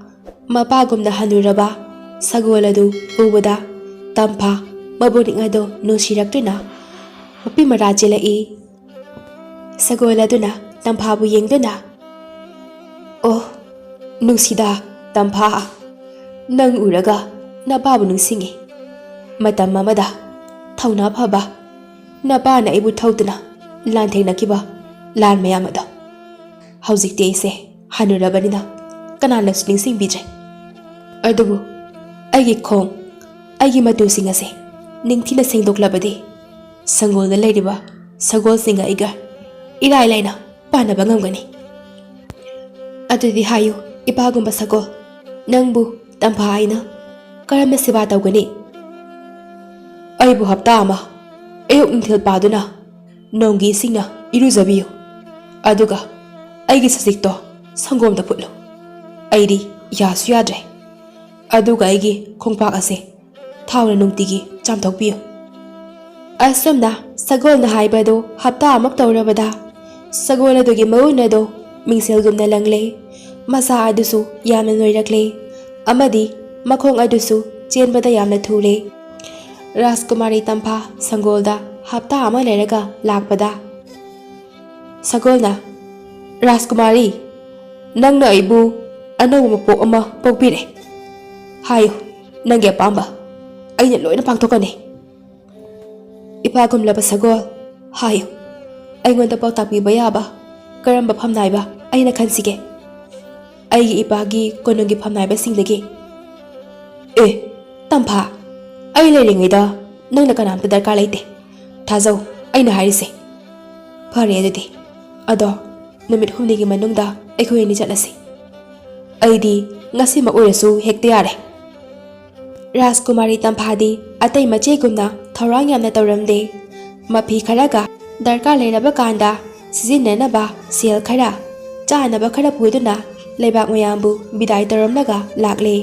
ꯃꯄꯥꯒꯨꯝꯅ ꯍꯟꯅꯨꯔꯕ ꯁꯒꯣꯜ ꯑꯗꯨ ꯎꯕꯗ, ꯇꯝꯐꯥ ꯃꯕꯨꯛꯅꯤꯡ ꯑꯗꯨ ꯅꯨꯡꯁꯤꯔꯛꯇꯨꯅ ꯃꯄꯤ ꯃꯔꯥ ꯆꯦꯜꯂꯛꯏ꯫ ꯁꯒꯣꯜ ꯑꯗꯨꯅ ꯇꯝꯐꯥꯕꯨ ꯌꯦꯡꯗꯨꯅ, "ꯑꯣ, ꯅꯨꯡꯁꯤꯗꯥ, ꯇꯝꯐꯥ, ꯅꯪ ꯎꯔꯒ ꯅꯄꯥꯕꯨ ꯅꯤꯡꯁꯤꯡꯉꯤ꯫ ꯃꯇꯝ ꯑꯃꯗ ꯊꯧꯅꯥ ꯐꯕ ꯅꯄꯥꯅ ꯑꯩꯕꯨ ꯊꯧꯗꯨꯅ ꯂꯥꯟꯊꯦꯡꯅꯈꯤꯕ ꯂꯥꯟ ꯃꯌꯥꯝ ꯑꯗꯣ꯫ ꯍꯧꯖꯤꯛꯇꯤ ꯑꯩꯁꯦ ꯍꯅꯨꯔꯕꯅꯤꯅ ꯀꯅꯥꯅꯁꯨ ꯅꯤꯡꯁꯤꯡꯕꯤꯗ꯭ꯔꯦ꯫ ꯑꯗꯨꯕꯨ ꯑꯩꯒꯤ ꯈꯣꯡ, ꯑꯩꯒꯤ ꯃꯇꯨꯁꯤꯡ ꯑꯁꯦ ꯅꯤꯡꯊꯤꯅ ꯁꯦꯡꯗꯣꯛꯂꯕꯗꯤ ꯁꯪꯒꯣꯜꯗ ꯂꯩꯔꯤꯕ ꯁꯒꯣꯜꯁꯤꯡꯒ ꯑꯩꯒ ꯏꯔꯥꯏ ꯂꯥꯏꯅ ꯄꯥꯟꯅꯕ ꯉꯝꯒꯅꯤ꯫ ꯑꯗꯨꯗꯤ ꯍꯥꯏꯌꯨ, ꯏꯄꯥꯒꯨꯝꯕ ꯁꯒꯣꯜ, ꯅꯪꯕꯨ ꯇꯝꯐꯥ ꯑꯩꯅ ꯀꯔꯝꯅ ꯁꯦꯕꯥ ꯇꯧꯒꯅꯤ?" "ꯑꯩꯕꯨ ꯍꯞꯇꯥ ꯑꯃ ꯑꯌꯨꯛ ꯅꯨꯡꯊꯤꯜ ꯄꯥꯗꯨꯅ ꯅꯣꯡꯒꯤ ꯏꯁꯤꯡꯅ ꯏꯔꯨꯖꯕꯤꯌꯨ, ꯑꯗꯨꯒ ꯑꯩꯒꯤ ꯁꯖꯤꯛꯇꯣ ꯁꯪꯒꯣꯝꯗ ꯐꯨꯠꯂꯨ꯫ ꯑꯩꯗꯤ ꯌꯥꯁꯨ ꯌꯥꯗ꯭ꯔꯦ꯫ ꯑꯗꯨꯒ ꯑꯩꯒꯤ ꯈꯣꯡꯄꯥꯛ ꯑꯁꯦ ꯊꯥꯎꯅ ꯅꯨꯡꯇꯤꯒꯤ ꯆꯥꯝꯊꯣꯛꯄꯤꯌꯨ꯫" ꯑꯁꯨꯝꯅ ꯁꯒꯣꯜꯅ ꯍꯥꯏꯕꯗꯨ ꯍꯞꯇꯥ ꯑꯃꯨꯛ ꯇꯧꯔꯕꯗ, ꯁꯒꯣꯜ ꯑꯗꯨꯒꯤ ꯃꯎꯟ ꯑꯗꯨ ꯃꯤꯡꯁꯦꯜꯒꯨꯝꯅ ꯂꯪꯂꯦ꯫ ꯃꯁꯥ ꯑꯗꯨꯁꯨ ꯌꯥꯝꯅ ꯅꯣꯏꯔꯛꯂꯦ ꯑꯃꯗꯤ ꯃꯈꯣꯡ ꯑꯗꯨꯁꯨ ꯆꯦꯟꯕꯗ ꯌꯥꯝꯅ ꯊꯨꯔꯦ꯫ ꯔꯥꯖꯀꯨꯃꯥꯔꯤ ꯇꯝꯐꯥ ꯁꯪꯒꯣꯜꯗ ꯍꯞꯇꯥ ꯑꯃ ꯂꯩꯔꯒ ꯂꯥꯛꯄꯗ, ꯁꯒꯣꯜꯅ, "ꯔꯥꯖꯀꯨꯃꯥꯔꯤ, ꯅꯪꯅ ꯑꯩꯕꯨ ꯑꯅꯧꯕ ꯃꯄꯣꯛ ꯑꯃ ꯄꯣꯛꯄꯤꯔꯦ꯫ ꯍꯥꯏꯌꯨ, ꯅꯪꯒꯤ ꯑꯄꯥꯝꯕ ꯑꯩꯅ ꯂꯣꯏꯅ ꯄꯥꯡꯊꯣꯛꯀꯅꯤ꯫" "ꯏꯄꯥꯒꯨꯝꯂꯕ ꯁꯒꯣꯜ, ꯍꯥꯏꯌꯨ, ꯑꯩꯉꯣꯟꯗ ꯄꯥꯎꯇꯥꯛ ꯄꯤꯕ ꯌꯥꯕ ꯀꯔꯝꯕ ꯐꯝꯅꯥꯏꯕ ꯑꯩꯅ ꯈꯟꯁꯤꯒꯦ? ꯑꯩꯒꯤ ꯏꯄꯥꯒꯤ ꯀꯣꯅꯨꯡꯒꯤ ꯐꯝꯅꯥꯏꯕꯁꯤꯡꯗꯒꯤ?" "ꯑꯦ, ꯇꯝꯐꯥ, ꯑꯩ ꯂꯩꯔꯤꯉꯩꯗ ꯅꯪꯅ ꯀꯅꯥꯝꯇ ꯗꯔꯀꯥꯔ ꯂꯩꯇꯦ꯫ ꯊꯥꯖꯧ ꯑꯩꯅ ꯍꯥꯏꯔꯤꯁꯦ꯫" "ꯐꯔꯦ ꯑꯗꯨꯗꯤ, ꯑꯗꯣ ꯅꯨꯃꯤꯠ ꯍꯨꯝꯅꯤꯒꯤ ꯃꯅꯨꯡꯗ ꯑꯩꯈꯣꯏ ꯑꯅꯤ ꯆꯠꯂꯁꯤ꯫ ꯑꯩꯗꯤ ꯉꯁꯤꯃꯛ ꯑꯣꯏꯔꯁꯨ ꯍꯦꯛꯇ ꯌꯥꯔꯦ꯫" ꯔꯥꯖꯀꯨꯃꯥꯔꯤ ꯇꯝꯐꯥꯗꯤ ꯑꯇꯩ ꯃꯆꯦꯒꯨꯝꯅ ꯊꯧꯔꯥꯡ ꯌꯥꯝꯅ ꯇꯧꯔꯝꯗꯦ꯫ ꯃꯐꯤ ꯈꯔꯒ ꯗꯔꯀꯥꯔ ꯂꯩꯔꯕ ꯀꯥꯟꯗ ꯁꯤꯖꯤꯟꯅꯅꯕ ꯁꯦꯜ ꯈꯔ, ꯆꯥꯅꯕ ꯈꯔ ꯄꯨꯗꯨꯅ ꯂꯩꯕꯥꯛ ꯃꯌꯥꯝꯕꯨ ꯕꯤꯗꯥꯏ ꯇꯧꯔꯝꯂꯒ ꯂꯥꯛꯂꯦ꯫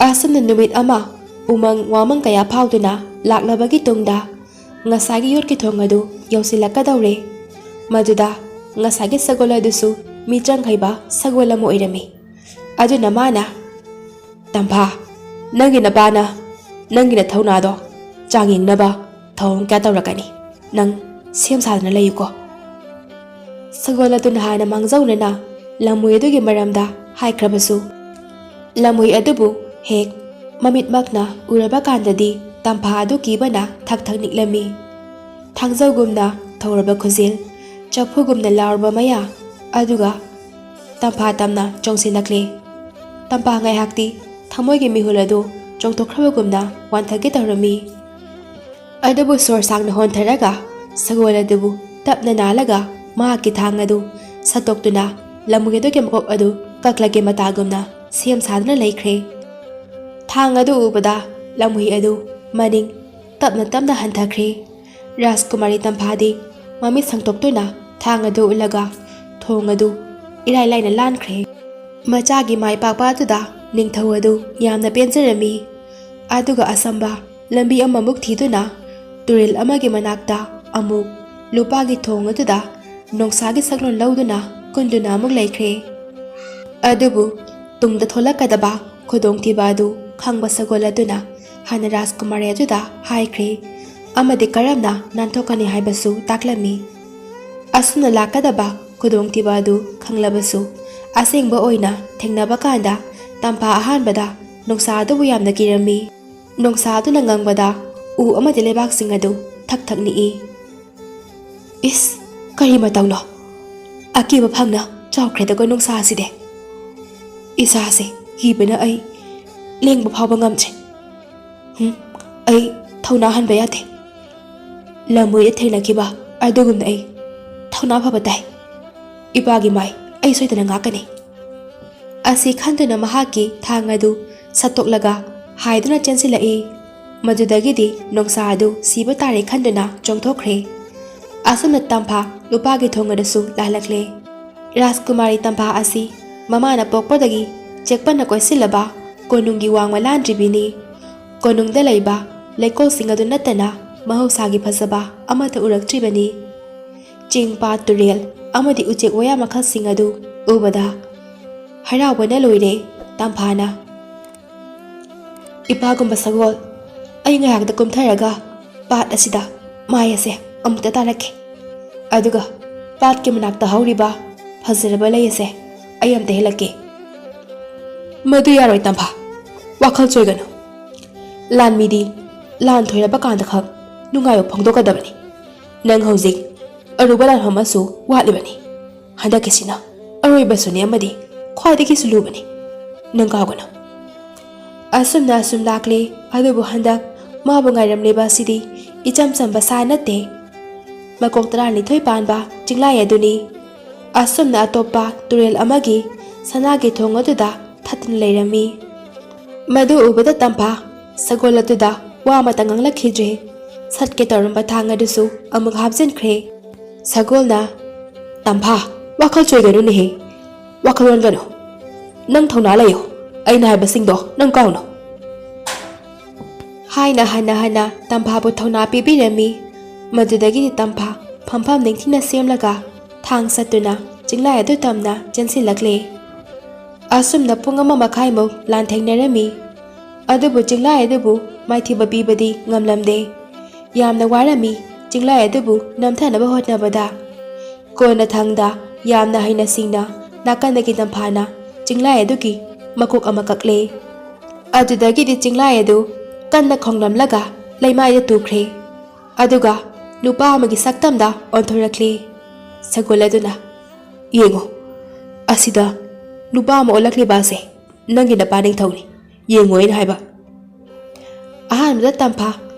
ꯑꯁꯨꯝꯅ ꯅꯨꯃꯤꯠ ꯑꯃ ꯎꯃꯪ ꯋꯥꯃꯪ ꯀꯌꯥ ꯐꯥꯎꯗꯨꯅ ꯂꯥꯛꯂꯕꯒꯤ ꯇꯨꯡꯗ, ꯉꯁꯥꯏꯒꯤ ꯌꯣꯠꯀꯤ ꯊꯣꯡ ꯑꯗꯨ ꯌꯧꯁꯤꯜꯂꯛꯀꯗꯧꯔꯦ꯫ ꯃꯗꯨꯗ ꯉꯁꯥꯏꯒꯤ ꯁꯒꯣꯜ ꯑꯗꯨꯁꯨ ꯃꯤꯆꯪ ꯍꯩꯕ ꯁꯒꯣꯜ ꯑꯃ ꯑꯣꯏꯔꯝꯃꯤ꯫ ꯑꯗꯨꯅ ꯃꯥꯅ, "ꯇꯝꯐꯥ, ꯅꯪꯒꯤ ꯅꯄꯥꯅ ꯅꯪꯒꯤ ꯅꯊꯧꯅꯥꯗꯣ ꯆꯥꯡꯌꯦꯡꯅꯕ ꯊꯧꯑꯣꯡ ꯀꯌꯥ ꯇꯧꯔꯛꯀꯅꯤ꯫ ꯅꯪ ꯁꯦꯝ ꯁꯥꯗꯨꯅ ꯂꯩꯌꯨꯀꯣ꯫" ꯁꯒꯣꯜ ꯑꯗꯨꯅ ꯍꯥꯟꯅ ꯃꯥꯡꯖꯧꯅꯅ ꯂꯝꯃꯣꯏ ꯑꯗꯨꯒꯤ ꯃꯔꯝꯗ ꯍꯥꯏꯈ꯭ꯔꯕꯁꯨ, ꯂꯝꯃꯣꯏ ꯑꯗꯨꯕꯨ ꯍꯦꯛ ꯃꯃꯤꯠꯃꯛꯅ ꯎꯔꯕ ꯀꯥꯟꯗꯗꯤ ꯇꯝꯐꯥ ꯑꯗꯨ ꯀꯤꯕꯅ ꯊꯛ ꯊꯛ ꯅꯤꯛꯂꯝꯃꯤ꯫ ꯊꯥꯡꯖꯧꯒꯨꯝꯅ ꯊꯧꯔꯕ ꯈꯨꯖꯦꯜ, ꯆꯐꯨꯒꯨꯝꯅ ꯂꯥꯎꯔꯕ ꯃꯌꯥ, ꯑꯗꯨꯒ ꯇꯝꯐꯥ ꯇꯝꯅ ꯆꯣꯡꯁꯤꯜꯂꯛꯂꯦ꯫ ꯇꯝꯐꯥ ꯉꯥꯏꯍꯥꯛꯇꯤ ꯊꯃꯣꯏꯒꯤ ꯃꯤꯍꯨꯜ ꯑꯗꯨ ꯆꯣꯡꯊꯣꯛꯈ꯭ꯔꯕꯒꯨꯝꯅ ꯋꯥꯟꯊꯒꯦ ꯇꯧꯔꯝꯃꯤ꯫ ꯑꯗꯨꯕꯨ ꯁꯣꯔ ꯁꯥꯡꯅ ꯍꯣꯟꯊꯔꯒ ꯁꯒꯣꯜ ꯑꯗꯨꯕꯨ ꯇꯞꯅ ꯅꯥꯜꯂꯒ ꯃꯍꯥꯛꯀꯤ ꯊꯥꯡ ꯑꯗꯨ ꯁꯠꯇꯣꯛꯇꯨꯅ ꯂꯝꯃꯣꯏ ꯑꯗꯨꯒꯤ ꯃꯀꯣꯛ ꯑꯗꯨ ꯀꯛꯂꯒꯦ ꯃꯇꯥꯒꯨꯝꯅ ꯁꯦꯝ ꯁꯥꯗꯨꯅ ꯂꯩꯈ꯭ꯔꯦ꯫ ꯊꯥꯡ ꯑꯗꯨ ꯎꯕꯗ ꯂꯝꯃꯣꯏ ꯑꯗꯨ ꯃꯅꯤꯡ ꯇꯞꯅ ꯇꯞꯅ ꯍꯟꯊꯈ꯭ꯔꯦ꯫ ꯔꯥꯖꯀꯨꯃꯥꯔꯤ ꯇꯝꯐꯥꯗꯤ ꯃꯃꯤꯠ ꯁꯪꯇꯣꯛꯇꯨꯅ ꯊꯥꯡ ꯑꯗꯨ ꯎꯠꯂꯒ ꯊꯣꯡ ꯑꯗꯨ ꯏꯔꯥꯏ ꯂꯥꯏꯅ ꯂꯥꯟꯈ꯭ꯔꯦ꯫ ꯃꯆꯥꯒꯤ ꯃꯥꯏ ꯄꯥꯛꯄ ꯑꯗꯨꯗ ꯅꯤꯡꯊꯧ ꯑꯗꯨ ꯌꯥꯝꯅ ꯄꯦꯟꯖꯔꯝꯃꯤ꯫ ꯑꯗꯨꯒ ꯑꯁꯝꯕ ꯂꯝꯕꯤ ꯑꯃꯃꯨꯛ ꯊꯤꯗꯨꯅ ꯇꯨꯔꯦꯜ ꯑꯃꯒꯤ ꯃꯅꯥꯛꯇ ꯑꯃꯨꯛ ꯂꯨꯄꯥꯒꯤ ꯊꯣꯡ ꯑꯗꯨꯗ ꯅꯣꯡꯁꯥꯒꯤ ꯁꯛꯂꯣꯟ ꯂꯧꯗꯨꯅ ꯀꯨꯟꯗꯨꯅ ꯑꯃꯨꯛ ꯂꯩꯈ꯭ꯔꯦ꯫ ꯑꯗꯨꯕꯨ ꯇꯨꯡꯗ ꯊꯣꯛꯂꯛꯀꯗꯕ ꯈꯨꯗꯣꯡꯊꯤꯕ ꯑꯗꯨ ꯈꯪꯕ ꯁꯒꯣꯜ ꯑꯗꯨꯅ ꯍꯥꯟꯅ ꯔꯥꯖꯀꯨꯃꯥꯔꯤ ꯑꯗꯨꯗ ꯍꯥꯏꯈ꯭ꯔꯦ ꯑꯃꯗꯤ ꯀꯔꯝꯅ ꯅꯥꯟꯊꯣꯛꯀꯅꯤ ꯍꯥꯏꯕꯁꯨ ꯇꯥꯛꯂꯝꯃꯤ꯫ ꯑꯁꯨꯝꯅ ꯂꯥꯛꯀꯗꯕ ꯈꯨꯗꯣꯡꯊꯤꯕ ꯑꯗꯨ ꯈꯪꯂꯕꯁꯨ ꯑꯁꯦꯡꯕ ꯑꯣꯏꯅ ꯊꯦꯡꯅꯕ ꯀꯥꯟꯗ ꯇꯝꯐꯥ ꯑꯍꯥꯟꯕꯗ ꯅꯣꯡꯁꯥ ꯑꯗꯨꯕꯨ ꯌꯥꯝꯅ ꯀꯤꯔꯝꯃꯤ꯫ ꯅꯣꯡꯁꯥ ꯑꯗꯨꯅ ꯉꯪꯕꯗ ꯎ ꯑꯃꯗꯤ ꯂꯩꯕꯥꯛꯁꯤꯡ ꯑꯗꯨ ꯊꯛ ꯊꯛ ꯅꯤꯛꯏ꯫ "ꯏꯁ, ꯀꯔꯤ ꯃꯇꯧꯅꯣ? ꯑꯀꯤꯕ ꯐꯪꯅ ꯆꯥꯎꯈ꯭ꯔꯦꯗꯀꯣ ꯅꯣꯡꯁꯥ ꯑꯁꯤꯗꯤ꯫ ꯏꯁꯥꯁꯦ ꯀꯤꯕꯅ ꯑꯩ ꯂꯦꯡꯕ ꯐꯥꯎꯕ ꯉꯝꯗ꯭ꯔꯦ꯫ ꯍꯨꯝ, ꯑꯩ ꯊꯧꯅꯥ ꯍꯟꯕ ꯌꯥꯗꯦ꯫ ꯂꯝꯃꯣꯏꯗ ꯊꯦꯡꯅꯈꯤꯕ ꯑꯗꯨꯒꯨꯝꯅ ꯑꯩ ꯊꯧꯅꯥ ꯐꯕ ꯇꯥꯏ꯫ ꯏꯄꯥꯒꯤ ꯃꯥꯏ ꯑꯩ ꯁꯣꯏꯗꯅ ꯉꯥꯛꯀꯅꯤ꯫" ꯑꯁꯤ ꯈꯟꯗꯨꯅ ꯃꯍꯥꯛꯀꯤ ꯊꯥꯡ ꯑꯗꯨ ꯁꯠꯇꯣꯛꯂꯒ ꯍꯥꯏꯗꯨꯅ ꯆꯦꯟꯁꯤꯜꯂꯛꯏ꯫ ꯃꯗꯨꯗꯒꯤꯗꯤ ꯅꯣꯡꯁꯥ ꯑꯗꯨ ꯁꯤꯕ ꯇꯥꯔꯦ ꯈꯟꯗꯨꯅ ꯆꯣꯡꯊꯣꯛꯈ꯭ꯔꯦ꯫ ꯑꯁꯨꯝꯅ ꯇꯝꯐꯥ ꯂꯨꯄꯥꯒꯤ ꯊꯣꯡ ꯑꯗꯨꯁꯨ ꯂꯥꯜꯂꯛꯂꯦ꯫ ꯔꯥꯖꯀꯨꯃꯥꯔꯤ ꯇꯝꯐꯥ ꯑꯁꯤ ꯃꯃꯥꯅ ꯄꯣꯛꯄꯗꯒꯤ ꯆꯦꯛꯄꯟꯅ ꯀꯣꯏꯁꯤꯜꯂꯕ ꯀꯣꯅꯨꯡꯒꯤ ꯋꯥꯡꯃ ꯂꯥꯟꯗ꯭ꯔꯤꯕꯤꯅꯤ꯫ ꯀꯣꯅꯨꯡꯗ ꯂꯩꯕ ꯂꯩꯀꯣꯜꯁꯤꯡ ꯑꯗꯨ ꯅꯠꯇꯅ ꯃꯍꯧꯁꯥꯒꯤ ꯐꯖꯕ ꯑꯃꯠꯇ ꯎꯔꯛꯇ꯭ꯔꯤꯕꯅꯤ꯫ ꯆꯤꯡ, ꯄꯥꯠ, ꯇꯨꯔꯦꯜ ꯑꯃꯗꯤ ꯎꯆꯦꯛ ꯋꯥꯌꯥ ꯃꯈꯜꯁꯤꯡ ꯑꯗꯨ ꯎꯕꯗ ꯍꯔꯥꯎꯕꯅ ꯂꯣꯏꯔꯦ ꯇꯝꯐꯥꯅ꯫ "ꯏꯄꯥꯒꯨꯝꯕ ꯁꯒꯣꯜ, ꯑꯩ ꯉꯥꯏꯍꯥꯛꯇ ꯀꯨꯝꯊꯔꯒ ꯄꯥꯠ ꯑꯁꯤꯗ ꯃꯥꯏ ꯑꯁꯦ ꯑꯃꯨꯛꯇ ꯇꯥꯔꯛꯀꯦ꯫ ꯑꯗꯨꯒ ꯄꯥꯠꯀꯤ ꯃꯅꯥꯛꯇ ꯍꯧꯔꯤꯕ ꯐꯖꯔꯕ ꯂꯩ ꯑꯁꯦ ꯑꯩ ꯑꯃꯨꯛꯇ ꯍꯦꯛꯂꯛꯀꯦ꯫" "ꯃꯗꯨ ꯌꯥꯔꯣꯏ ꯇꯝꯐꯥ, ꯋꯥꯈꯜ ꯆꯣꯏꯒꯅꯨ꯫ ꯂꯥꯟꯃꯤꯗꯤ ꯂꯥꯟ ꯊꯣꯏꯔꯕ ꯀꯥꯟꯗ ꯈꯛ ꯅꯨꯡꯉꯥꯏꯕ ꯐꯣꯡꯗꯣꯛꯀꯗꯕꯅꯤ꯫ ꯅꯪ ꯍꯧꯖꯤꯛ ꯑꯔꯨꯕ ꯂꯥꯟꯐꯝ ꯑꯃꯁꯨ ꯋꯥꯠꯂꯤꯕꯅꯤ꯫ ꯍꯟꯗꯛꯀꯤꯁꯤꯅ ꯑꯔꯣꯏꯕꯁꯨꯅꯤ ꯑꯃꯗꯤ ꯈ꯭ꯋꯥꯏꯗꯒꯤꯁꯨ ꯂꯨꯕꯅꯤ꯫ ꯅꯪ ꯀꯥꯎꯒꯅꯨ꯫" ꯑꯁꯨꯝꯅ ꯑꯁꯨꯝ ꯂꯥꯛꯂꯦ, ꯑꯗꯨꯕꯨ ꯍꯟꯗꯛ ꯃꯥꯕꯨ ꯉꯥꯏꯔꯝꯂꯤꯕ ꯑꯁꯤꯗꯤ ꯏꯆꯝ ꯆꯝꯕ ꯁꯥ ꯅꯠꯇꯦ꯫ ꯃꯀꯣꯛ ꯇꯔꯥꯅꯤꯊꯣꯏ ꯄꯥꯟꯕ ꯆꯤꯡꯂꯥꯏ ꯑꯗꯨꯅꯤ꯫ ꯑꯁꯨꯝꯅ ꯑꯇꯣꯞꯄ ꯇꯨꯔꯦꯜ ꯑꯃꯒꯤ ꯁꯅꯥꯒꯤ ꯊꯣꯡ ꯑꯗꯨꯗ ꯊꯠꯇꯨꯅ ꯂꯩꯔꯝꯃꯤ꯫ ꯃꯗꯨ ꯎꯕꯗ ꯇꯝꯐꯥ ꯁꯒꯣꯜ ꯑꯗꯨꯗ ꯋꯥ ꯑꯃꯇ ꯉꯥꯡꯂꯛꯈꯤꯗ꯭ꯔꯦ꯫ ꯁꯠꯀꯦ ꯇꯧꯔꯝꯕ ꯊꯥꯡ ꯑꯗꯨꯁꯨ ꯑꯃꯨꯛ ꯍꯥꯞꯆꯤꯟꯈ꯭ꯔꯦ꯫ ꯁꯒꯣꯜꯅ, "ꯇꯝꯐꯥ, ꯋꯥꯈꯜ ꯆꯣꯏꯒꯅꯨꯅꯦꯍꯦ, ꯋꯥꯈꯜ ꯑꯣꯟꯒꯅꯨ꯫ ꯅꯪ ꯊꯧꯅꯥ ꯂꯩꯌꯨ, ꯑꯩꯅ ꯍꯥꯏꯕꯁꯤꯡꯗꯣ ꯅꯪ ꯀꯥꯎꯅꯨ꯫" ꯍꯥꯏꯅ ꯍꯟꯅ ꯍꯟꯅ ꯇꯝꯐꯥꯕꯨ ꯊꯧꯅꯥ ꯄꯤꯕꯤꯔꯝꯃꯤ꯫ ꯃꯗꯨꯗꯒꯤꯗꯤ ꯇꯝꯐꯥ ꯐꯝꯐꯝ ꯅꯤꯡꯊꯤꯅ ꯁꯦꯝꯂꯒ ꯊꯥꯡ ꯁꯠꯇꯨꯅ ꯆꯤꯡꯂꯥꯏ ꯑꯗꯨ ꯇꯝꯅ ꯆꯦꯟꯁꯤꯜꯂꯛꯂꯦ꯫ ꯑꯁꯨꯝꯅ ꯄꯨꯡ ꯑꯃ ꯃꯈꯥꯏꯃꯨꯛ ꯂꯥꯟꯊꯦꯡꯅꯔꯝꯃꯤ꯫ ꯑꯗꯨꯕꯨ ꯆꯤꯡꯂꯥꯏ ꯑꯗꯨꯕꯨ ꯃꯥꯏꯊꯤꯕ ꯄꯤꯕꯗꯤ ꯉꯝꯂꯝꯗꯦ꯫ ꯌꯥꯝꯅ ꯋꯥꯔꯝꯃꯤ ꯆꯤꯡꯂꯥꯏ ꯑꯗꯨꯕꯨ ꯅꯝꯊꯅꯕ ꯍꯣꯠꯅꯕꯗ꯫ ꯀꯣꯟꯅ ꯊꯪꯗ ꯌꯥꯝꯅ ꯍꯩꯅ ꯁꯤꯡꯅ ꯅꯥꯀꯟꯗꯒꯤ ꯇꯝꯐꯥꯅ ꯆꯤꯡꯂꯥꯏ ꯑꯗꯨꯒꯤ ꯃꯀꯣꯛ ꯑꯃ ꯀꯛꯂꯦ꯫ ꯑꯗꯨꯗꯒꯤꯗꯤ ꯆꯤꯡꯂꯥꯏ ꯑꯗꯨ ꯀꯟꯅ ꯈꯣꯡꯂꯝꯂꯒ ꯂꯩꯃꯥꯏꯗ ꯇꯨꯈ꯭ꯔꯦ꯫ ꯑꯗꯨꯒ ꯅꯨꯄꯥ ꯑꯃꯒꯤ ꯁꯛꯇꯝꯗ ꯑꯣꯟꯊꯣꯔꯛꯂꯦ꯫ ꯁꯒꯣꯜ ꯑꯗꯨꯅ, "ꯌꯦꯡꯉꯨ, ꯑꯁꯤꯗ ꯅꯨꯄꯥ ꯑꯃ ꯑꯣꯜꯂꯛꯂꯤꯕ ꯑꯁꯦ ꯅꯪꯒꯤ ꯅꯄꯥ ꯅꯤꯡꯊꯧꯅꯤ꯫ ꯌꯦꯡꯉꯨ ꯑꯩꯅ ꯍꯥꯏꯕ꯫" ꯑꯍꯥꯟꯕꯗ ꯇꯝꯐꯥ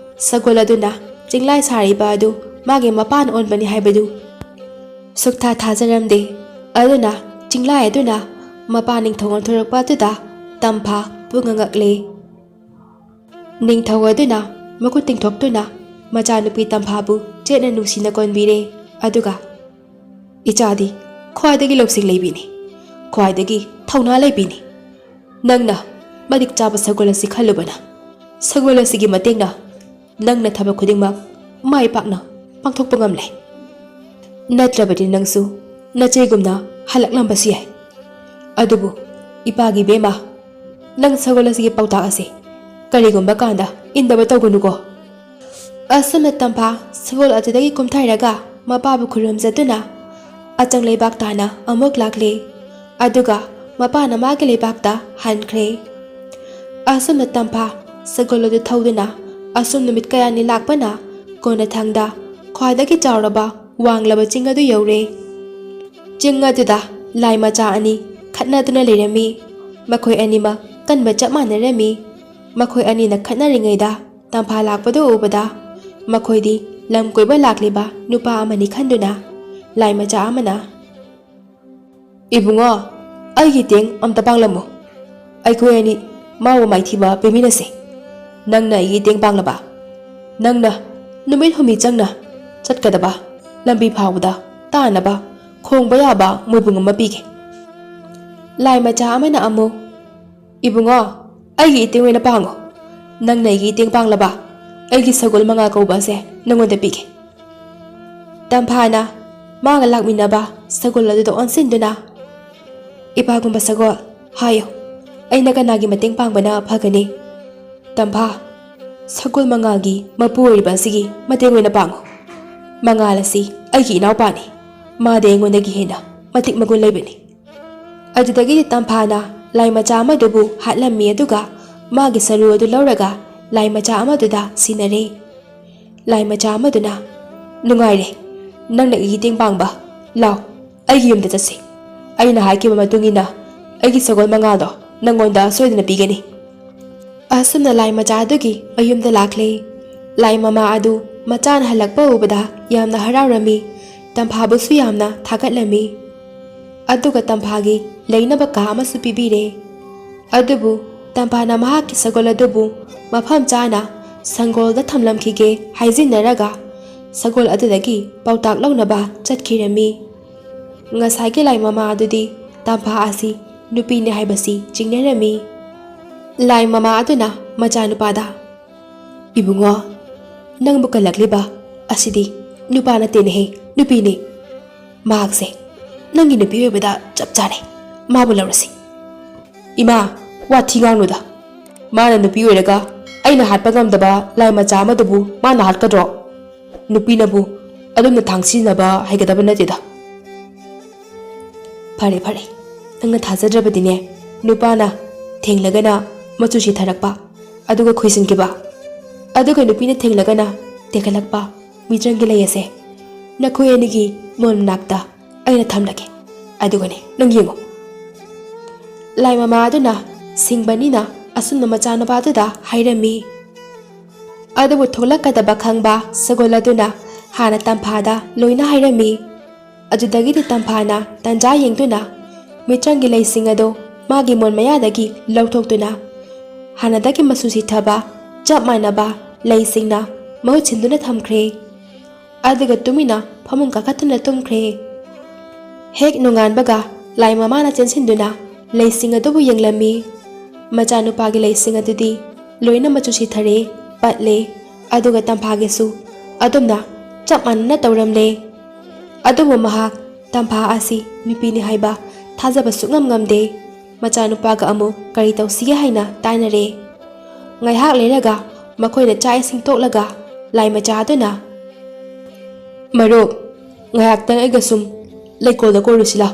ꯁꯒꯣꯜ ꯑꯗꯨꯅ ꯆꯤꯡꯂꯥꯏ ꯁꯥꯔꯤꯕ ꯑꯗꯨ ꯃꯥꯒꯤ ꯃꯄꯥꯅ ꯑꯣꯟꯕꯅꯤ ꯍꯥꯏꯕꯗꯨ ꯁꯨꯛꯊꯥ ꯊꯥꯖꯔꯝꯗꯦ꯫ ꯑꯗꯨꯅ ꯆꯤꯡꯂꯥꯏ ꯑꯗꯨꯅ ꯃꯄꯥ ꯅꯤꯡꯊꯧ ꯑꯣꯟꯊꯣꯔꯛꯄ ꯑꯗꯨꯗ ꯇꯝꯐꯥ ꯄꯨꯡꯉꯛ ꯉꯛꯂꯦ꯫ ꯅꯤꯡꯊꯧ ꯑꯗꯨꯅ ꯃꯈꯨꯠ ꯇꯤꯡꯊꯣꯛꯇꯨꯅ ꯃꯆꯥꯅꯨꯄꯤ ꯇꯝꯐꯥꯕꯨ ꯆꯦꯠꯅ ꯅꯨꯡꯁꯤꯅ ꯀꯣꯟꯕꯤꯔꯦ꯫ ꯑꯗꯨꯒ, "ꯏꯆꯥꯗꯤ ꯈ꯭ꯋꯥꯏꯗꯒꯤ ꯂꯧꯁꯤꯡ ꯂꯩꯕꯤꯅꯤ, ꯈ꯭ꯋꯥꯏꯗꯒꯤ ꯊꯧꯅꯥ ꯂꯩꯕꯤꯅꯤ꯫ ꯅꯪꯅ ꯃꯇꯤꯛ ꯆꯥꯕ ꯁꯒꯣꯜ ꯑꯁꯤ ꯈꯜꯂꯨꯕꯅ, ꯁꯒꯣꯜ ꯑꯁꯤꯒꯤ ꯃꯇꯦꯡꯅ ꯅꯪꯅ ꯊꯕꯛ ꯈꯨꯗꯤꯡꯃꯛ ꯃꯥꯏ ꯄꯥꯛꯅ ꯄꯥꯡꯊꯣꯛꯄ ꯉꯝꯂꯦ꯫ ꯅꯠꯇ꯭ꯔꯕꯗꯤ ꯅꯪꯁꯨ ꯅꯆꯦꯒꯨꯝꯅ ꯍꯜꯂꯛꯂꯝꯕꯁꯨ ꯌꯥꯏ꯫ ꯑꯗꯨꯕꯨ ꯏꯄꯥꯒꯤ ꯕꯦꯝꯃ, ꯅꯪ ꯁꯒꯣꯜ ꯑꯁꯤꯒꯤ ꯄꯥꯎꯇꯥꯛ ꯑꯁꯤ ꯀꯔꯤꯒꯨꯝꯕ ꯀꯥꯟꯗ ꯏꯟꯗꯕ ꯇꯧꯒꯅꯨꯀꯣ꯫ ꯑꯁꯨꯝꯅ ꯇꯝꯐꯥ ꯁꯒꯣꯜ ꯑꯗꯨꯗꯒꯤ ꯀꯨꯝꯊꯔꯒ ꯃꯄꯥꯕꯨ ꯈꯨꯔꯨꯝꯖꯗꯨꯅ ꯑꯆꯪ ꯂꯩꯕꯥꯛ ꯇꯥꯅ ꯑꯃꯨꯛ ꯂꯥꯛꯂꯦ꯫ ꯑꯗꯨꯒ ꯃꯄꯥꯅ ꯃꯥꯒꯤ ꯂꯩꯕꯥꯛꯇ ꯍꯟꯈ꯭ꯔꯦ꯫ ꯑꯁꯨꯝꯅ ꯇꯝꯐꯥ ꯁꯒꯣꯜ ꯑꯗꯨ ꯊꯧꯗꯨꯅ ꯑꯁꯨꯝ ꯅꯨꯃꯤꯠ ꯀꯌꯥꯅꯤ ꯂꯥꯛꯄꯅ ꯀꯣꯟꯅꯊꯪꯗ ꯈ꯭ꯋꯥꯏꯗꯒꯤ ꯆꯥꯎꯔꯕ ꯋꯥꯡꯂꯕ ꯆꯤꯡ ꯑꯗꯨ ꯌꯧꯔꯦ꯫ ꯆꯤꯡ ꯑꯗꯨꯗ ꯂꯥꯏ ꯃꯆꯥ ꯑꯅꯤ ꯈꯠꯅꯗꯨꯅ ꯂꯩꯔꯝꯃꯤ꯫ ꯃꯈꯣꯏ ꯑꯅꯤꯃꯛ ꯀꯟꯕ ꯆꯞ ꯃꯥꯟꯅꯔꯝꯃꯤ꯫ ꯃꯈꯣꯏ ꯑꯅꯤꯅ ꯈꯠꯅꯔꯤꯉꯩꯗ ꯇꯝꯐꯥ ꯂꯥꯛꯄꯗꯨ ꯎꯕꯗ ꯃꯈꯣꯏꯗꯤ ꯂꯝ ꯀꯣꯏꯕ ꯂꯥꯛꯂꯤꯕ ꯅꯨꯄꯥ ꯑꯃꯅꯤ ꯈꯟꯗꯨꯅ ꯂꯥꯏ ꯃꯆꯥ ꯑꯃꯅ, "ꯏꯕꯨꯡꯉꯣ, ꯑꯩꯒꯤ ꯇꯦꯡ ꯑꯝꯇ ꯄꯥꯡꯂꯝꯃꯨ꯫ ꯑꯩꯈꯣꯏ ꯑꯅꯤ ꯃꯥꯕꯨ ꯃꯥꯏꯊꯤꯕ ꯄꯤꯃꯤꯟꯅꯁꯤ꯫ ꯅꯪꯅ ꯑꯩꯒꯤ ꯇꯦꯡ ꯄꯥꯡꯂꯕ, ꯅꯪꯅ ꯅꯨꯃꯤꯠ ꯍꯨꯝꯅꯤ ꯆꯪꯅ ꯆꯠꯀꯗꯕ ꯂꯝꯕꯤ ꯐꯥꯎꯕꯗ ꯇꯥꯅꯕ ꯈꯣꯡꯕ ꯌꯥꯕ ꯃꯣꯏꯕꯨꯡ ꯑꯃ ꯄꯤꯒꯦ"꯫ ꯂꯥꯏ ꯃꯆꯥ ꯑꯃꯅ ꯑꯃꯨꯛ, "ꯏꯕꯨꯡꯉꯣ, ꯑꯩꯒꯤ ꯏꯇꯦꯡ ꯑꯣꯏꯅ ꯄꯥꯡꯉꯨ꯫ ꯅꯪꯅ ꯑꯩꯒꯤ ꯏꯇꯦꯡ ꯄꯥꯡꯂꯕ, ꯑꯩꯒꯤ ꯁꯒꯣꯜ ꯃꯉꯥ ꯀꯧꯕ ꯑꯁꯦ ꯅꯪꯉꯣꯟꯗ ꯄꯤꯒꯦ"꯫ ꯇꯝꯐꯥꯅ ꯃꯥꯒ ꯂꯥꯛꯃꯤꯟꯅꯕ ꯁꯒꯣꯜ ꯑꯗꯨꯗ ꯑꯣꯟꯁꯤꯟꯗꯨꯅ, "ꯏꯄꯥꯒꯨꯝꯕ ꯁꯒꯣꯜ, ꯍꯥꯏꯌꯨ, ꯑꯩꯅ ꯀꯅꯥꯒꯤ ꯃꯇꯦꯡ ꯄꯥꯡꯕꯅ ꯐꯒꯅꯤ?" "ꯇꯝꯐꯥ, ꯁꯒꯣꯜ ꯃꯉꯥꯜꯒꯤ ꯃꯄꯨ ꯑꯣꯏꯔꯤꯕ ꯑꯁꯤꯒꯤ ꯃꯇꯦꯡ ꯑꯣꯏꯅ ꯄꯥꯡꯉꯨ꯫ ꯃꯉꯥꯜ ꯑꯁꯤ ꯑꯩꯒꯤ ꯏꯅꯥꯎꯄꯥꯅꯤ꯫ ꯃꯥꯗꯤ ꯑꯩꯉꯣꯟꯗꯒꯤ ꯍꯦꯟꯅ ꯃꯇꯤꯛ ꯃꯒꯨꯟ ꯂꯩꯕꯅꯤ"꯫ ꯑꯗꯨꯗꯒꯤꯗꯤ ꯇꯝꯐꯥꯅ ꯂꯥꯏ ꯃꯆꯥ ꯑꯃꯗꯨꯕꯨ ꯍꯥꯠꯂꯝꯃꯤ, ꯑꯗꯨꯒ ꯃꯥꯒꯤ ꯁꯔꯨ ꯑꯗꯨ ꯂꯧꯔꯒ ꯂꯥꯏ ꯃꯆꯥ ꯑꯃꯗꯨꯗ ꯁꯤꯟꯅꯔꯦ꯫ ꯂꯥꯏ ꯃꯆꯥ ꯑꯃꯗꯨꯅ, "ꯅꯨꯡꯉꯥꯏꯔꯦ, ꯅꯪꯅ ꯑꯩꯒꯤ ꯃꯇꯦꯡ ꯄꯥꯡꯕ꯫ ꯂꯥꯎ, ꯑꯩꯒꯤ ꯌꯨꯝꯗ ꯆꯠꯁꯤ꯫ ꯑꯩꯅ ꯍꯥꯏꯈꯤꯕ ꯃꯇꯨꯡ ꯏꯟꯅ ꯑꯩꯒꯤ ꯁꯒꯣꯜ ꯃꯉꯥꯗꯣ ꯅꯪꯉꯣꯟꯗ ꯁꯣꯏꯗꯅ ꯄꯤꯒꯅꯤ"꯫ ꯑꯁꯨꯝꯅ ꯂꯥꯏ ꯃꯆꯥ ꯑꯗꯨꯒꯤ ꯃꯌꯨꯝꯗ ꯂꯥꯛꯂꯦ꯫ ꯂꯥꯏ ꯃꯃꯥ ꯑꯗꯨ ꯃꯆꯥꯅ ꯍꯜꯂꯛꯄ ꯎꯕꯗ ꯌꯥꯝꯅ ꯍꯔꯥꯎꯔꯝꯃꯤ꯫ ꯇꯝꯐꯥꯕꯨꯁꯨ ꯌꯥꯝꯅ ꯊꯥꯒꯠꯂꯝꯃꯤ꯫ ꯑꯗꯨꯒ ꯇꯝꯐꯥꯒꯤ ꯂꯩꯅꯕ ꯀꯥ ꯑꯃꯁꯨ ꯄꯤꯕꯤꯔꯦ꯫ ꯑꯗꯨꯕꯨ ꯇꯝꯐꯥꯅ ꯃꯍꯥꯛꯀꯤ ꯁꯒꯣꯜ ꯑꯗꯨꯕꯨ ꯃꯐꯝ ꯆꯥꯅ ꯁꯪꯒꯣꯜꯗ ꯊꯝꯂꯝꯈꯤꯒꯦ ꯍꯥꯏꯖꯤꯟꯅꯔꯒ ꯁꯒꯣꯜ ꯑꯗꯨꯗꯒꯤ ꯄꯥꯎꯇꯥꯛ ꯂꯧꯅꯕ ꯆꯠꯈꯤꯔꯝꯃꯤ꯫ ꯉꯁꯥꯏꯒꯤ ꯂꯥꯏ ꯃꯃꯥ ꯑꯗꯨꯗꯤ ꯇꯝꯐꯥ ꯑꯁꯤ ꯅꯨꯄꯤꯅꯤ ꯍꯥꯏꯕꯁꯤ ꯆꯤꯡꯅꯔꯝꯃꯤ꯫ ꯂꯥꯏ ꯃꯃꯥ ꯑꯗꯨꯅ ꯃꯆꯥꯅꯨꯄꯥꯗ, "ꯏꯕꯨꯡꯉꯣ, ꯅꯪꯕꯨ ꯀꯜꯂꯛꯂꯤꯕ ꯑꯁꯤꯗꯤ ꯅꯨꯄꯥ ꯅꯠꯇꯦꯅꯦꯍꯦ, ꯅꯨꯄꯤꯅꯤ꯫ ꯃꯍꯥꯛꯁꯦ ꯅꯪꯒꯤ ꯅꯨꯄꯤ ꯑꯣꯏꯕꯗ ꯆꯞ ꯆꯥꯔꯦ꯫ ꯃꯥꯕꯨ ꯂꯧꯔꯁꯤ꯫ ꯏꯃꯥ, ꯋꯥꯊꯤ ꯉꯥꯡꯅꯨꯗ꯫ ꯃꯥꯅ ꯅꯨꯄꯤ ꯑꯣꯏꯔꯒ ꯑꯩꯅ ꯍꯥꯠꯄ ꯉꯝꯗꯕ ꯂꯥꯏ ꯃꯆꯥ ꯑꯃꯗꯨꯕꯨ ꯃꯥꯅ ꯍꯥꯠꯀꯗ꯭ꯔꯣ? ꯅꯨꯄꯤꯅꯕꯨ ꯑꯗꯨꯝꯅ ꯊꯥꯡ ꯁꯤꯖꯤꯟꯅꯕ ꯍꯩꯒꯗꯕ ꯅꯠꯇꯦꯗ꯫ ꯐꯔꯦ, ꯐꯔꯦ꯫ ꯅꯪꯅ ꯊꯥꯖꯗ꯭ꯔꯕꯗꯤꯅꯦ, ꯅꯨꯄꯥꯅ ꯊꯦꯡꯂꯒꯅ ꯃꯆꯨ ꯁꯤꯊꯔꯛꯄ, ꯑꯗꯨꯒ ꯈꯨꯏꯁꯤꯟꯈꯤꯕ, ꯑꯗꯨꯒ ꯅꯨꯄꯤꯅ ꯊꯦꯡꯂꯒꯅ ꯇꯦꯛꯈꯠꯂꯛꯄ ꯃꯤꯇ꯭ꯔꯪꯒꯤ ꯂꯩ ꯑꯁꯦ ꯅꯈꯣꯏ ꯑꯅꯤꯒꯤ ꯃꯣꯟ ꯃꯅꯥꯛꯇ ꯑꯩꯅ ꯊꯝꯂꯒꯦ꯫ ꯑꯗꯨꯒꯅꯦ, ꯅꯪ ꯌꯦꯡꯉꯨ꯫ ꯂꯥꯏ ꯃꯃꯥ ꯑꯗꯨꯅ ꯁꯤꯡꯕꯅꯤꯅ ꯑꯁꯨꯝꯅ ꯃꯆꯥꯅꯨꯄꯥꯗꯨꯗ ꯍꯥꯏꯔꯝꯃꯤ꯫ ꯑꯗꯨꯕꯨ ꯊꯣꯛꯂꯛꯀꯗꯕ ꯈꯪꯕ ꯁꯒꯣꯜ ꯑꯗꯨꯅ ꯍꯥꯟꯅ ꯇꯝꯐꯥꯗ ꯂꯣꯏꯅ ꯍꯥꯏꯔꯝꯃꯤ꯫ ꯑꯗꯨꯗꯒꯤꯗꯤ ꯇꯝꯐꯥꯅ ꯇꯟꯖꯥ ꯌꯦꯡꯗꯨꯅ ꯃꯤꯇ꯭ꯔꯪꯒꯤ ꯂꯩꯁꯤꯡ ꯑꯗꯨ ꯃꯥꯒꯤ ꯃꯣꯟ ꯃꯌꯥꯗꯒꯤ ꯂꯧꯊꯣꯛꯇꯨꯅ ꯍꯥꯟꯅꯗꯒꯤ ꯃꯆꯨ ꯁꯤꯊꯕ ꯆꯞ ꯃꯥꯟꯅꯕ ꯂꯩꯁꯤꯡꯅ ꯃꯍꯨꯠ ꯁꯤꯟꯗꯨꯅ ꯊꯝꯈ꯭ꯔꯦ꯫ ꯑꯗꯨꯒ ꯇꯨꯃꯤꯟꯅ ꯐꯃꯨꯡ ꯀꯥꯈꯠꯇꯨꯅ ꯇꯨꯝꯈ꯭ꯔꯦ꯫ ꯍꯦꯛ ꯅꯣꯡꯉꯥꯟꯕꯒ ꯂꯥꯏ ꯃꯃꯥꯅ ꯆꯦꯟꯁꯤꯟꯗꯨꯅ ꯂꯩꯁꯤꯡ ꯑꯗꯨꯕꯨ ꯌꯦꯡꯂꯝꯃꯤ꯫ ꯃꯆꯥꯅꯨꯄꯥꯒꯤ ꯂꯩꯁꯤꯡ ꯑꯗꯨꯗꯤ ꯂꯣꯏꯅ ꯃꯆꯨ ꯁꯤꯊꯔꯦ, ꯄꯠꯂꯦ, ꯑꯗꯨꯒ ꯇꯝꯐꯥꯒꯤꯁꯨ ꯑꯗꯨꯝꯅ ꯆꯞ ꯃꯥꯟꯅꯅ ꯇꯧꯔꯝꯂꯦ꯫ ꯑꯗꯨꯕꯨ ꯃꯍꯥꯛ ꯇꯝꯐꯥ ꯑꯁꯤ ꯅꯨꯄꯤꯅꯤ ꯍꯥꯏꯕ ꯊꯥꯖꯕ ꯁꯨꯛꯉꯝ ꯉꯝꯗꯦ꯫ ꯃꯆꯥꯅꯨꯄꯥꯒ ꯑꯃꯨꯛ ꯀꯔꯤ ꯇꯧꯁꯤꯒꯦ ꯍꯥꯏꯅ ꯇꯥꯟꯅꯔꯦ꯫ ꯉꯥꯏꯍꯥꯛ ꯂꯩꯔꯒ ꯃꯈꯣꯏꯅ ꯆꯥꯛ ꯏꯁꯤꯡ ꯇꯣꯛꯂꯒ ꯂꯥꯏ ꯃꯆꯥ ꯑꯗꯨꯅ, "ꯃꯔꯨꯞ, ꯉꯥꯏꯍꯥꯛꯇꯪ ꯑꯩꯒ ꯁꯨꯝ ꯂꯩꯀꯣꯜꯗ ꯀꯣꯏꯔꯨꯁꯤ ꯂꯥꯎ"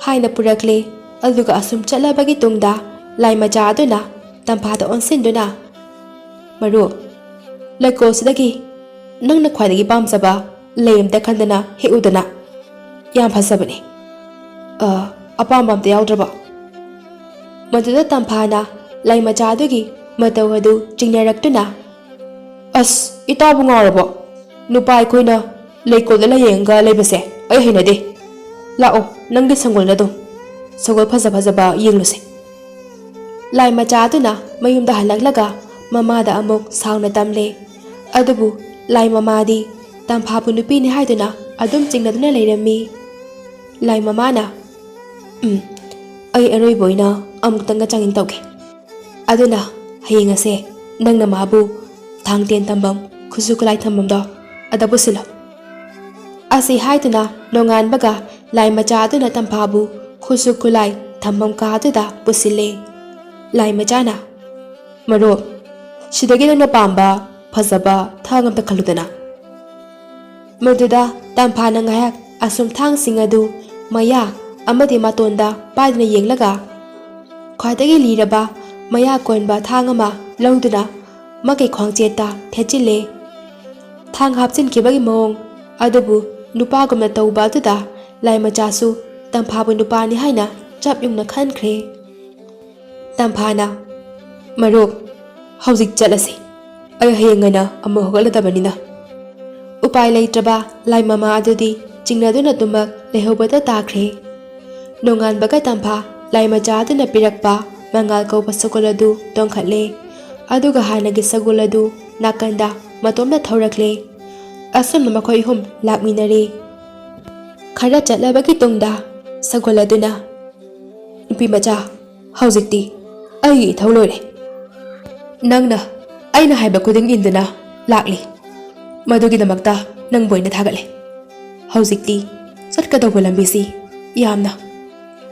ꯍꯥꯏꯅ ꯄꯨꯔꯛꯂꯦ꯫ ꯑꯗꯨꯒ ꯑꯁꯨꯝ ꯆꯠꯂꯕꯒꯤ ꯇꯨꯡꯗ ꯂꯥꯏ ꯃꯆꯥ ꯑꯗꯨꯅ ꯇꯝꯐꯥꯗ ꯑꯣꯟꯁꯤꯟꯗꯨꯅ, "ꯃꯔꯨꯞ, ꯂꯩꯀꯣꯜꯁꯤꯗꯒꯤ ꯅꯪꯅ ꯈ꯭ꯋꯥꯏꯗꯒꯤ ꯄꯥꯝꯖꯕ ꯂꯩ ꯑꯝꯇ ꯈꯟꯗꯅ ꯍꯦꯛꯎꯗꯅ꯫ ꯌꯥꯝ ꯐꯖꯕꯅꯦ꯫ ꯑ, ꯑꯄꯥꯝꯕ ꯑꯝꯇ ꯌꯥꯎꯗ꯭ꯔꯕꯣ?" ꯃꯗꯨꯗ ꯇꯝꯐꯥꯅ ꯂꯥꯏ ꯃꯆꯥ ꯑꯗꯨꯒꯤ ꯃꯇꯧ ꯑꯗꯨ ꯆꯤꯡꯅꯔꯛꯇꯨꯅ, "ꯑꯁ, ꯏꯇꯥꯎꯕꯨ ꯉꯥꯎꯔꯕꯣ? ꯅꯨꯄꯥ ꯑꯩꯈꯣꯏꯅ ꯂꯩꯀꯣꯜꯗ ꯂꯥꯌꯦꯡꯉꯒ ꯂꯩꯕꯁꯦ ꯑꯩ ꯍꯩꯅꯗꯦ꯫ ꯂꯥꯛꯑꯣ, ꯅꯪꯒꯤ ꯁꯪꯒꯣꯜꯗ ꯑꯗꯨꯝ ꯁꯒꯣꯜ ꯐꯖ ꯐꯖꯕ ꯌꯦꯡꯂꯨꯁꯦ"꯫ ꯂꯥꯏ ꯃꯆꯥ ꯑꯗꯨꯅ ꯃꯌꯨꯝꯗ ꯍꯜꯂꯛꯂꯒ ꯃꯃꯥꯗ ꯑꯃꯨꯛ ꯁꯥꯎꯅ ꯇꯝꯂꯦ꯫ ꯑꯗꯨꯕꯨ ꯂꯥꯏ ꯃꯃꯥꯗꯤ ꯇꯝꯐꯥꯕꯨ ꯅꯨꯄꯤꯅꯤ ꯍꯥꯏꯗꯨꯅ ꯑꯗꯨꯝ ꯆꯤꯡꯅꯗꯨꯅ ꯂꯩꯔꯝꯃꯤ꯫ ꯂꯥꯏ ꯃꯃꯥꯅ, "ꯎꯝ, ꯑꯩ ꯑꯔꯣꯏꯕ ꯑꯣꯏꯅ ꯑꯃꯨꯛꯇꯪꯒ ꯆꯥꯡꯌꯦꯡ ꯇꯧꯒꯦ꯫ ꯑꯗꯨꯅ ꯍꯌꯦꯡ ꯑꯁꯦ ꯅꯪꯅ ꯃꯥꯕꯨ ꯊꯥꯡ ꯇꯦꯟ ꯊꯝꯐꯝ, ꯈꯨꯠꯁꯨ ꯈꯨꯠꯂꯥꯏ ꯊꯝꯐꯝꯗꯣ ꯑꯗ ꯄꯨꯁꯤꯜꯂꯣ"꯫ ꯑꯁꯤ ꯍꯥꯏꯗꯨꯅ ꯅꯣꯡꯉꯥꯟꯕꯒ ꯂꯥꯏ ꯃꯆꯥ ꯑꯗꯨꯅ ꯇꯝꯐꯥꯕꯨ ꯈꯨꯠꯁꯨ ꯈꯨꯠꯂꯥꯏ ꯊꯝꯐꯝ ꯀꯥ ꯑꯗꯨꯗ ꯄꯨꯁꯤꯜꯂꯦ꯫ ꯂꯥꯏ ꯃꯆꯥꯅ, "ꯃꯔꯨꯞ, ꯁꯤꯗꯒꯤ ꯅꯪꯅ ꯄꯥꯝꯕ ꯐꯖꯕ ꯊꯥꯡ ꯑꯝꯇ ꯈꯜꯂꯨꯗꯅ꯫" ꯃꯗꯨꯗ ꯇꯝꯐꯥꯅ ꯉꯥꯏꯍꯥꯛ ꯑꯁꯨꯝ ꯊꯥꯡꯁꯤꯡ ꯑꯗꯨ ꯃꯌꯥ ꯑꯃꯗꯤ ꯃꯇꯣꯟꯗ ꯄꯥꯏꯗꯨꯅ ꯌꯦꯡꯂꯒ, ꯈ꯭ꯋꯥꯏꯗꯒꯤ ꯂꯤꯔꯕ ꯃꯌꯥ ꯀꯣꯟꯕ ꯊꯥꯡ ꯑꯃ ꯂꯧꯗꯨꯅ ꯃꯀꯩ ꯈ꯭ꯋꯥꯡꯆꯦꯠꯇ ꯊꯦꯠꯆꯤꯜꯂꯦ꯫ ꯊꯥꯡ ꯍꯥꯞꯆꯤꯟꯈꯤꯕꯒꯤ ꯃꯑꯣꯡ ꯑꯗꯨꯕꯨ ꯅꯨꯄꯥꯒꯨꯝꯅ ꯇꯧꯕ ꯑꯗꯨꯗ ꯂꯥꯏ ꯃꯆꯥꯁꯨ ꯇꯝꯐꯥꯕꯨ ꯅꯨꯄꯥꯅꯤ ꯍꯥꯏꯅ ꯆꯞ ꯌꯨꯡꯅ ꯈꯟꯈ꯭ꯔꯦ꯫ ꯇꯝꯐꯥꯅ, "ꯃꯔꯨꯞ, ꯍꯧꯖꯤꯛ ꯆꯠꯂꯁꯤ꯫ ꯑꯩ ꯍꯌꯦꯡ ꯉꯟꯅ ꯑꯃꯨꯛ ꯍꯧꯒꯠꯂꯗꯕꯅꯤꯅ꯫" ꯎꯄꯥꯏ ꯂꯩꯇ꯭ꯔꯕ ꯂꯥꯏ ꯃꯃꯥ ꯑꯗꯨꯗꯤ ꯆꯤꯡꯅꯗꯨꯅ ꯑꯗꯨꯃꯛ ꯂꯩꯍꯧꯕꯗ ꯇꯥꯈ꯭ꯔꯦ꯫ ꯅꯣꯡꯉꯥꯟꯕꯒ ꯇꯝꯐꯥ ꯂꯥꯏ ꯃꯆꯥ ꯑꯗꯨꯅ ꯄꯤꯔꯛꯄ ꯃꯉꯥꯜ ꯀꯧꯕ ꯁꯒꯣꯜ ꯑꯗꯨ ꯇꯣꯡꯈꯠꯂꯦ꯫ ꯑꯗꯨꯒ ꯍꯥꯟꯅꯒꯤ ꯁꯒꯣꯜ ꯑꯗꯨ ꯅꯥꯀꯟꯗ ꯃꯇꯣꯝꯇ ꯊꯧꯔꯛꯂꯦ꯫ ꯑꯁꯨꯝꯅ ꯃꯈꯣꯏ ꯑꯍꯨꯝ ꯂꯥꯛꯃꯤꯟꯅꯔꯦ꯫ ꯈꯔ ꯆꯠꯂꯕꯒꯤ ꯇꯨꯡꯗ ꯁꯒꯣꯜ ꯑꯗꯨꯅ, "ꯅꯨꯄꯤ ꯃꯆꯥ, ꯍꯧꯖꯤꯛꯇꯤ ꯑꯩꯒꯤ ꯏꯊꯧ ꯂꯣꯏꯔꯦ꯫ ꯅꯪꯅ ꯑꯩꯅ ꯍꯥꯏꯕ ꯈꯨꯗꯤꯡ ꯏꯟꯗꯨꯅ ꯂꯥꯛꯂꯤ꯫ ꯃꯗꯨꯒꯤꯗꯃꯛꯇ ꯅꯪꯕꯨ ꯑꯩꯅ ꯊꯥꯒꯠꯂꯦ꯫ ꯍꯧꯖꯤꯛꯇꯤ ꯆꯠꯀꯗꯧꯕ ꯂꯝꯕꯤꯁꯤ ꯌꯥꯝꯅ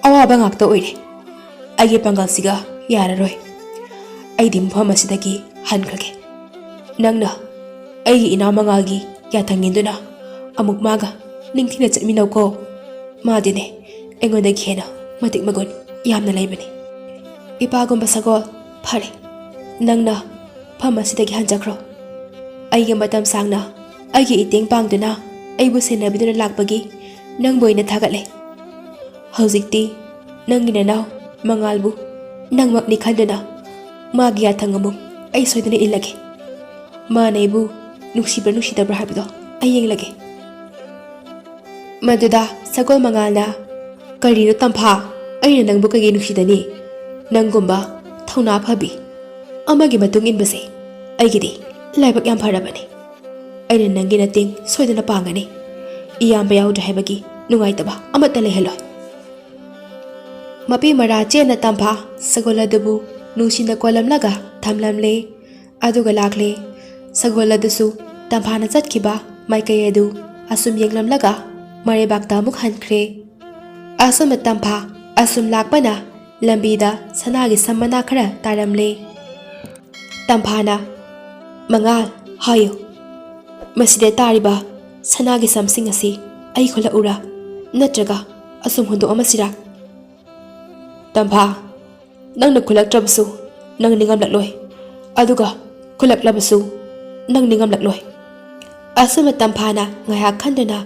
ꯑꯋꯥꯕ ꯉꯥꯛꯇ ꯑꯣꯏꯔꯦ꯫ ꯑꯩꯒꯤ ꯄꯥꯡꯒꯜꯁꯤꯒ ꯌꯥꯔꯔꯣꯏ꯫ ꯑꯩꯗꯤ ꯃꯐꯝ ꯑꯁꯤꯗꯒꯤ ꯍꯟꯈ꯭ꯔꯒꯦ꯫ ꯅꯪꯅ ꯑꯩꯒꯤ ꯏꯅꯥꯎ ꯃꯉꯥꯜꯒꯤ ꯌꯥꯊꯪ ꯏꯟꯗꯨꯅ ꯑꯃꯨꯛ ꯃꯥꯒ ꯅꯤꯡꯊꯤꯅ ꯆꯠꯃꯤꯟꯅꯧꯀꯣ꯫ ꯃꯥꯗꯤꯅꯦ ꯑꯩꯉꯣꯟꯗꯒꯤ ꯍꯦꯟꯅ ꯃꯇꯤꯛ ꯃꯒꯨꯟ ꯌꯥꯝꯅ ꯂꯩꯕꯅꯤ꯫" "ꯏꯄꯥꯒꯨꯝꯕ ꯁꯒꯣꯜ, ꯐꯔꯦ, ꯅꯪꯅ ꯃꯐꯝ ꯑꯁꯤꯗꯒꯤ ꯍꯟꯖꯈ꯭ꯔꯣ꯫ ꯑꯩꯒꯤ ꯃꯇꯝ ꯁꯥꯡꯅ ꯑꯩꯒꯤ ꯏꯇꯦꯡ ꯄꯥꯡꯗꯨꯅ ꯑꯩꯕꯨ ꯁꯦꯟꯅꯕꯤꯗꯨꯅ ꯂꯥꯛꯄꯒꯤ ꯅꯪꯕꯨ ꯑꯩꯅ ꯊꯥꯒꯠꯂꯦ꯫ ꯍꯧꯖꯤꯛꯇꯤ ꯅꯪꯒꯤ ꯅꯅꯥꯎ ꯃꯉꯥꯜꯕꯨ ꯅꯪꯃꯛꯅꯤ ꯈꯟꯗꯨꯅ ꯃꯥꯒꯤ ꯌꯥꯊꯪ ꯑꯃꯨꯛ ꯑꯩ ꯁꯣꯏꯗꯅ ꯏꯜꯂꯒꯦ꯫ ꯃꯥꯅ ꯑꯩꯕꯨ ꯅꯨꯡꯁꯤꯕ꯭ꯔꯥ ꯅꯨꯡꯁꯤꯗꯕ꯭ꯔꯥ ꯍꯥꯏꯕꯗꯣ ꯑꯩ ꯌꯦꯡꯂꯒꯦ꯫" ꯃꯗꯨꯗ ꯁꯒꯣꯜ ꯃꯉꯥꯜꯅ, "ꯀꯔꯤꯅꯣ ꯇꯝꯐꯥ, ꯑꯩꯅ ꯅꯪꯕꯨ ꯀꯩꯒꯤ ꯅꯨꯡꯁꯤꯗꯅꯤ? ꯅꯪꯒꯨꯝꯕ ꯊꯧꯅꯥ ꯐꯕꯤ ꯑꯃꯒꯤ ꯃꯇꯨꯡ ꯏꯟꯕꯁꯦ ꯑꯩꯒꯤꯗꯤ ꯂꯥꯏꯕꯛ ꯌꯥꯝ ꯐꯔꯕꯅꯤ꯫ ꯑꯩꯅ ꯅꯪꯒꯤ ꯃꯇꯦꯡ ꯁꯣꯏꯗꯅ ꯄꯥꯡꯒꯅꯤ꯫ ꯏꯌꯥꯝꯕ ꯌꯥꯎꯗ꯭ꯔꯦ ꯍꯥꯏꯕꯒꯤ ꯅꯨꯡꯉꯥꯏꯇꯕ ꯑꯃꯠꯇ ꯂꯩꯍꯜꯂꯣꯏ꯫" ꯃꯄꯤ ꯃꯔꯥ ꯆꯦꯟꯅ ꯇꯝꯐꯥ ꯁꯒꯣꯜ ꯑꯗꯨꯕꯨ ꯅꯨꯡꯁꯤꯅ ꯀꯣꯜꯂꯝꯂꯒ ꯊꯝꯂꯝꯂꯦ꯫ ꯑꯗꯨꯒ ꯂꯥꯛꯂꯦ꯫ ꯁꯒꯣꯜ ꯑꯗꯨꯁꯨ ꯇꯝꯐꯥꯅ ꯆꯠꯈꯤꯕ ꯃꯥꯏꯀꯩ ꯑꯗꯨ ꯑꯁꯨꯝ ꯌꯦꯡꯂꯝꯂꯒ, ꯃꯔꯩꯕꯥꯛꯇ ꯑꯃꯨꯛ ꯍꯟꯈ꯭ꯔꯦ꯫ ꯑꯁꯨꯝꯅ ꯇꯝꯐꯥ ꯑꯁꯨꯝ ꯂꯥꯛꯄꯅ ꯂꯝꯕꯤꯗ ꯁꯅꯥꯒꯤ ꯁꯝ ꯃꯅꯥ ꯈꯔ ꯇꯥꯔꯝꯂꯦ꯫ ꯇꯝꯐꯥꯅ, "ꯃꯉꯥꯜ, ꯍꯥꯏꯌꯨ, ꯃꯁꯤꯗ ꯇꯥꯔꯤꯕ ꯁꯅꯥꯒꯤ ꯁꯝꯁꯤꯡ ꯑꯁꯤ ꯑꯩ ꯈꯨꯜꯂꯛꯎꯔꯥ, ꯅꯠꯇ꯭ꯔꯒ ꯑꯁꯨꯝ ꯍꯨꯟꯗꯣꯛꯑꯝꯃꯁꯤꯔꯥ?" "ꯇꯝꯐꯥ, ꯅꯪꯅ ꯈꯨꯜꯂꯛꯇ꯭ꯔꯕꯁꯨ ꯅꯪ ꯅꯤꯡꯉꯝꯂꯛꯂꯣꯏ, ꯑꯗꯨꯒ ꯈꯨꯜꯂꯛꯂꯕꯁꯨ ꯅꯪ ꯅꯤꯡꯉꯝꯂꯛꯂꯣꯏ꯫" ꯑꯁꯨꯝꯅ ꯇꯝꯐꯥꯅ ꯉꯥꯏꯍꯥꯛ ꯈꯟꯗꯨꯅ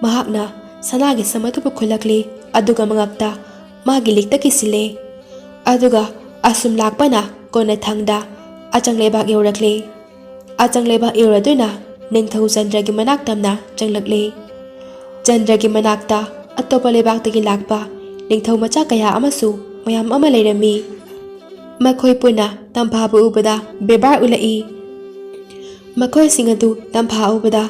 ꯃꯍꯥꯛꯅ ꯁꯅꯥꯒꯤ ꯁꯝ ꯑꯗꯨꯕꯨ ꯈꯨꯜꯂꯛꯂꯦ, ꯑꯗꯨꯒ ꯃꯉꯛꯇ ꯃꯥꯒꯤ ꯂꯤꯛꯇ ꯀꯤꯁꯤꯜꯂꯦ꯫ ꯑꯗꯨꯒ ꯑꯁꯨꯝ ꯂꯥꯛꯄꯅ ꯀꯣꯟꯅꯊꯪꯗ ꯑꯆꯪ ꯂꯩꯕꯥꯛ ꯌꯧꯔꯛꯂꯦ꯫ ꯑꯆꯪ ꯂꯩꯕꯥꯛ ꯌꯧꯔꯗꯨꯅ ꯅꯤꯡꯊꯧ ꯆꯟꯗ꯭ꯔꯒꯤ ꯃꯅꯥꯛ ꯇꯝꯅ ꯆꯪꯂꯛꯂꯦ꯫ ꯆꯟꯗ꯭ꯔꯒꯤ ꯃꯅꯥꯛꯇ ꯑꯇꯣꯞꯄ ꯂꯩꯕꯥꯛꯇꯒꯤ ꯂꯥꯛꯄ ꯅꯤꯡꯊꯧ ꯃꯆꯥ ꯀꯌꯥ ꯑꯃꯁꯨ ꯃꯌꯥꯝ ꯑꯃ ꯂꯩꯔꯝꯃꯤ꯫ ꯃꯈꯣꯏ ꯄꯨꯟꯅ ꯇꯝꯐꯥꯕꯨ ꯎꯕꯗ ꯕꯦꯕꯥꯔ ꯎꯠꯂꯛꯏ꯫ ꯃꯈꯣꯏꯁꯤꯡ ꯑꯗꯨ ꯇꯝꯐꯥ ꯎꯕꯗ